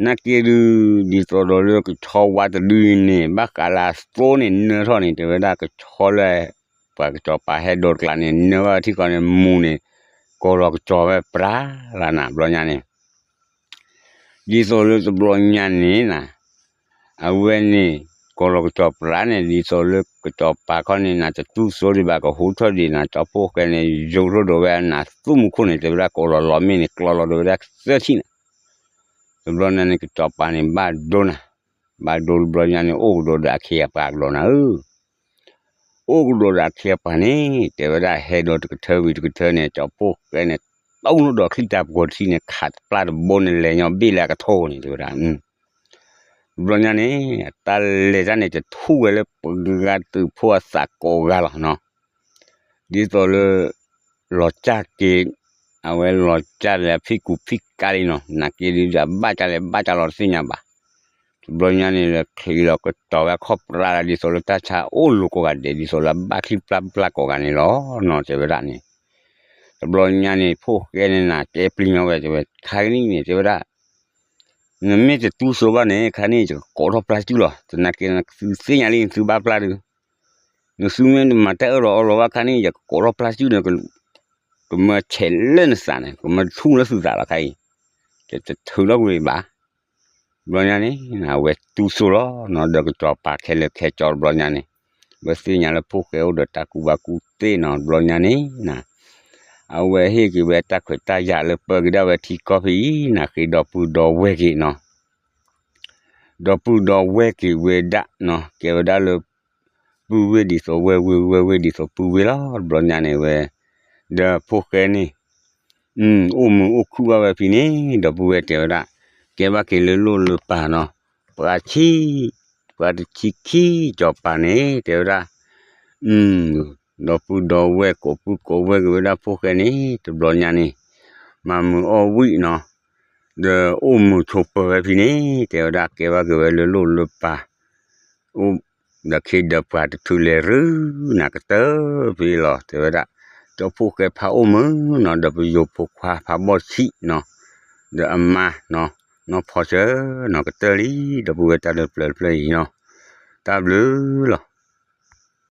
နာ်က့ဒုး ဒ်သိးဒီးလၢကဆီဝါတဒုအံၤန့ၣ် ဘၣ်ဃးလၢအသိန့ၣ် နၢထီၣ်န့ၣ် တဲဝဲဒၣ်ကဆီလၢ ပှၤကစီၤပၤဟဲဒိးတကျးန့ၣ် နၢဘၣ်ထံၣ်ဃီန့ၣ် မူန့ၣ် ကီၤလီၤကစီၤဝဲပြးလၢနၤ ဘျီညါန့ၣ် ဒ်သိးလၢတဘျီညါန့ၣ်နၤ အဝဲန့ၣ် ကီၤလီၤကစီၤပြးန့ၣ် ဒ်သိးလၢကစီၤပၤခီန့ၣ် နၤတတူၢ်စိဒံးဘၣ် ကဟူထီၣ်ဒံးနၤ ကၠီဖှိၣ်ဃဲန့ၣ် ယိးထီၣ်ဒီးဝဲနၤသူၣ်မူခိၣ်န့ၣ် တဲဝဲဒၣ်ကီၤလီၤလီၤမ့ၢ်န့ၣ် ကျီလီၤဒီးဝဲဒၣ်သၢထံၣ်န့ၣ် တဘျီညါန့ၣ် ကစီၤပၤန့ၣ် ဘၣ်ဒိနၤ, ဘၣ်ဒိတဘျီညါန့ၣ် အိၣ်ကဒီးဒီးအခ့အပှၤကဒီးနၤဧၢ, အိၣ်ကဒီးဒီးအခ့အပှၤန့ၣ် တဲဝဲဒၣ်ဟဲဒီးတကထၢဝံၤတကထၢန့ၣ် ကၠီဖှိၣ်ဃဲန့ၣ် တိၢ်နီၣ်ဒီးချံတၢ်ပကီၤတထံၣ်န့ၣ် ခးတပျၢ်တဘိန့ၣ် လဲၤညီဘ့ၣ်လၢအကထိန့ၣ် တဲဝဲဒၣ် တဘျီညါန့ၣ် အတၢ်လဲၤတၢ်န့ၣ် တထူၣ်ဝဲလၢပှၤဂၤသုးဖိအသးကိးဂၤလီၤနီၤ, ဒ်သိးလၢ လီၤကၢ်က့ၤ, အဝဲလီၤကၢ်လၢအဖံးကူဖံးကါလံနီၤ, နာ်က့ဒုး အဘၣ်ကၢ်လဲၣ်ဘၣ်ကၢ်လီၤတသ့ၣ်ညါဘၣ်. တဘျီညါန့ၣ် လဲၤချံးလီၤကတီၤဝဲအခီၣ်ပြးလၢ ဒ်သိးလၢတၢ်ဆါအိၣ်လိၤကိးဂၤဒဲး ဒ်သိးလၢအဘၣ်ချံပျၢ်ပျၢ်ကိးဂၤန့ၣ်လီၤနီၤ တဲဝဲဒၣ်န့ၣ်. တဘျီညါန့ၣ် ဖိၣ်ဃဲန့ၣ်နၤ တဲပျံၤညီဝဲ တဲဝဲ ခါကနံၣ်န့ၣ် တဲဝဲဒၣ် နမ့ၢ်တတူၢ်စိဘၣ်န့ၣ် ခါန့ၣ် ယကကိးထီၣ်ပျၢ်စုလီၤ. တနာ်က့ နသုသ့ၣ်ညါလံ နသုဘၣ်ပျၢ်ဒုး, နသုမ့ၢ်တမၤတၢ်အၢၣ်လီၤအီလီၤဘၣ်ခါန့ၣ် ယကကိးထီၣ်ပျၢ်စုန့ၣ်, ကမၢဆဲးလၢနသးန့ၣ် ကမၢထူလၢသုသးလီၤခါအံၤ, ယတထုးလီၤကွံာ်ဘၣ်. ဘျီညါန့ၣ် အဝဲတူၢ်စိလီၤနီၤ ဒီးကစီၤပၤခဲလၢာ်ခဲဆ့တဘျီညါန့ၣ်, ဝဲသ့ၣ်ညါလၢဖိၣ်ဃဲအိၣ်ဒီးတၢ်ကူၣ်ဘၣ်ကူၣ်သ့နီၤ တဘျီညါန့ၣ် အဝဲဟ့ၣ်က့ၤဝဲတၢ်ခွဲးတၢ်ယာ်လၢပၢက့ၤဒၣ်ဝဲထံကီၢ်ဖဲအံၤ နၤဃ့ဒီပုၢ်ဒီဝဲၢ်က့ၤနီၤ, ဒီပုၢ်ဒီဝဲၢ်က့ၤဝဲဒၣ်နီၤ ကဲဝဲဒၣ်လၢ ပုၢ်ဝဲၢ်ဒ်သိးဝဲၢ်ဝဲၢ် ဝဲၢ်ဝဲၢ်ဒ်သိးပုၢ်ဝဲၢ်လီၤ တဘျီညါန့ၣ်ဝဲ, ဒီးဖိၣ်ဃဲန့ၣ် အိၣ်မုာ်အိၣ်ခုၣ်ဘၣ်ဝဲဖဲန့ၣ် ဒီပုၢ်ဝဲၢ်တဲဝဲဒၣ်, ကဲဘၣ်က့ၤလၢလိၣ်လၢပၤနီၤ, ပှၤဆံ, ပှၤတဆံခံကၠီၤပၤန့ၣ် တဲဝဲဒၣ် ဒီပုၢ်ဒီဝဲၢ်ကိးပုၢ်ကိးဝဲၢ်က့ၤဝဲဒၣ်ဖိၣ်ဃဲန့ၣ် တဘျီညါန့ၣ် မၤမုာ်အီၣ်ဝံၣ်နီၤ, ဒီးအိၣ်မုာ်ဆိးပၢၤဝဲဖဲန့ၣ် တဲဝဲဒၣ်ကဲဘၣ်က့ၤဝဲလၢလိၣ်လၢပၤ, အိၣ်ဒီးခ့ဒီးပှၤတထုးလဲၤရူနၤကတၢၢ်ဖဲလီၤ တဲဝဲဒၣ်, ဒီးဖိၣ်ဃဲဖးအိၣ်မုာ်နီၤ ဒီးပယိၤဖိခွါဖးဘီၣ်ဆံးနီၤ, ဒီးအမါနီၤ, နီၢ်ဖီဆၢနီၤ ကတၢၢ်လံ ဒီပုၢ်ဝဲၢ်တၢ်လၢပျၢၤတဖျၢၣ်အံၤနီၤ, တၢ်ဘျုးလီၤ.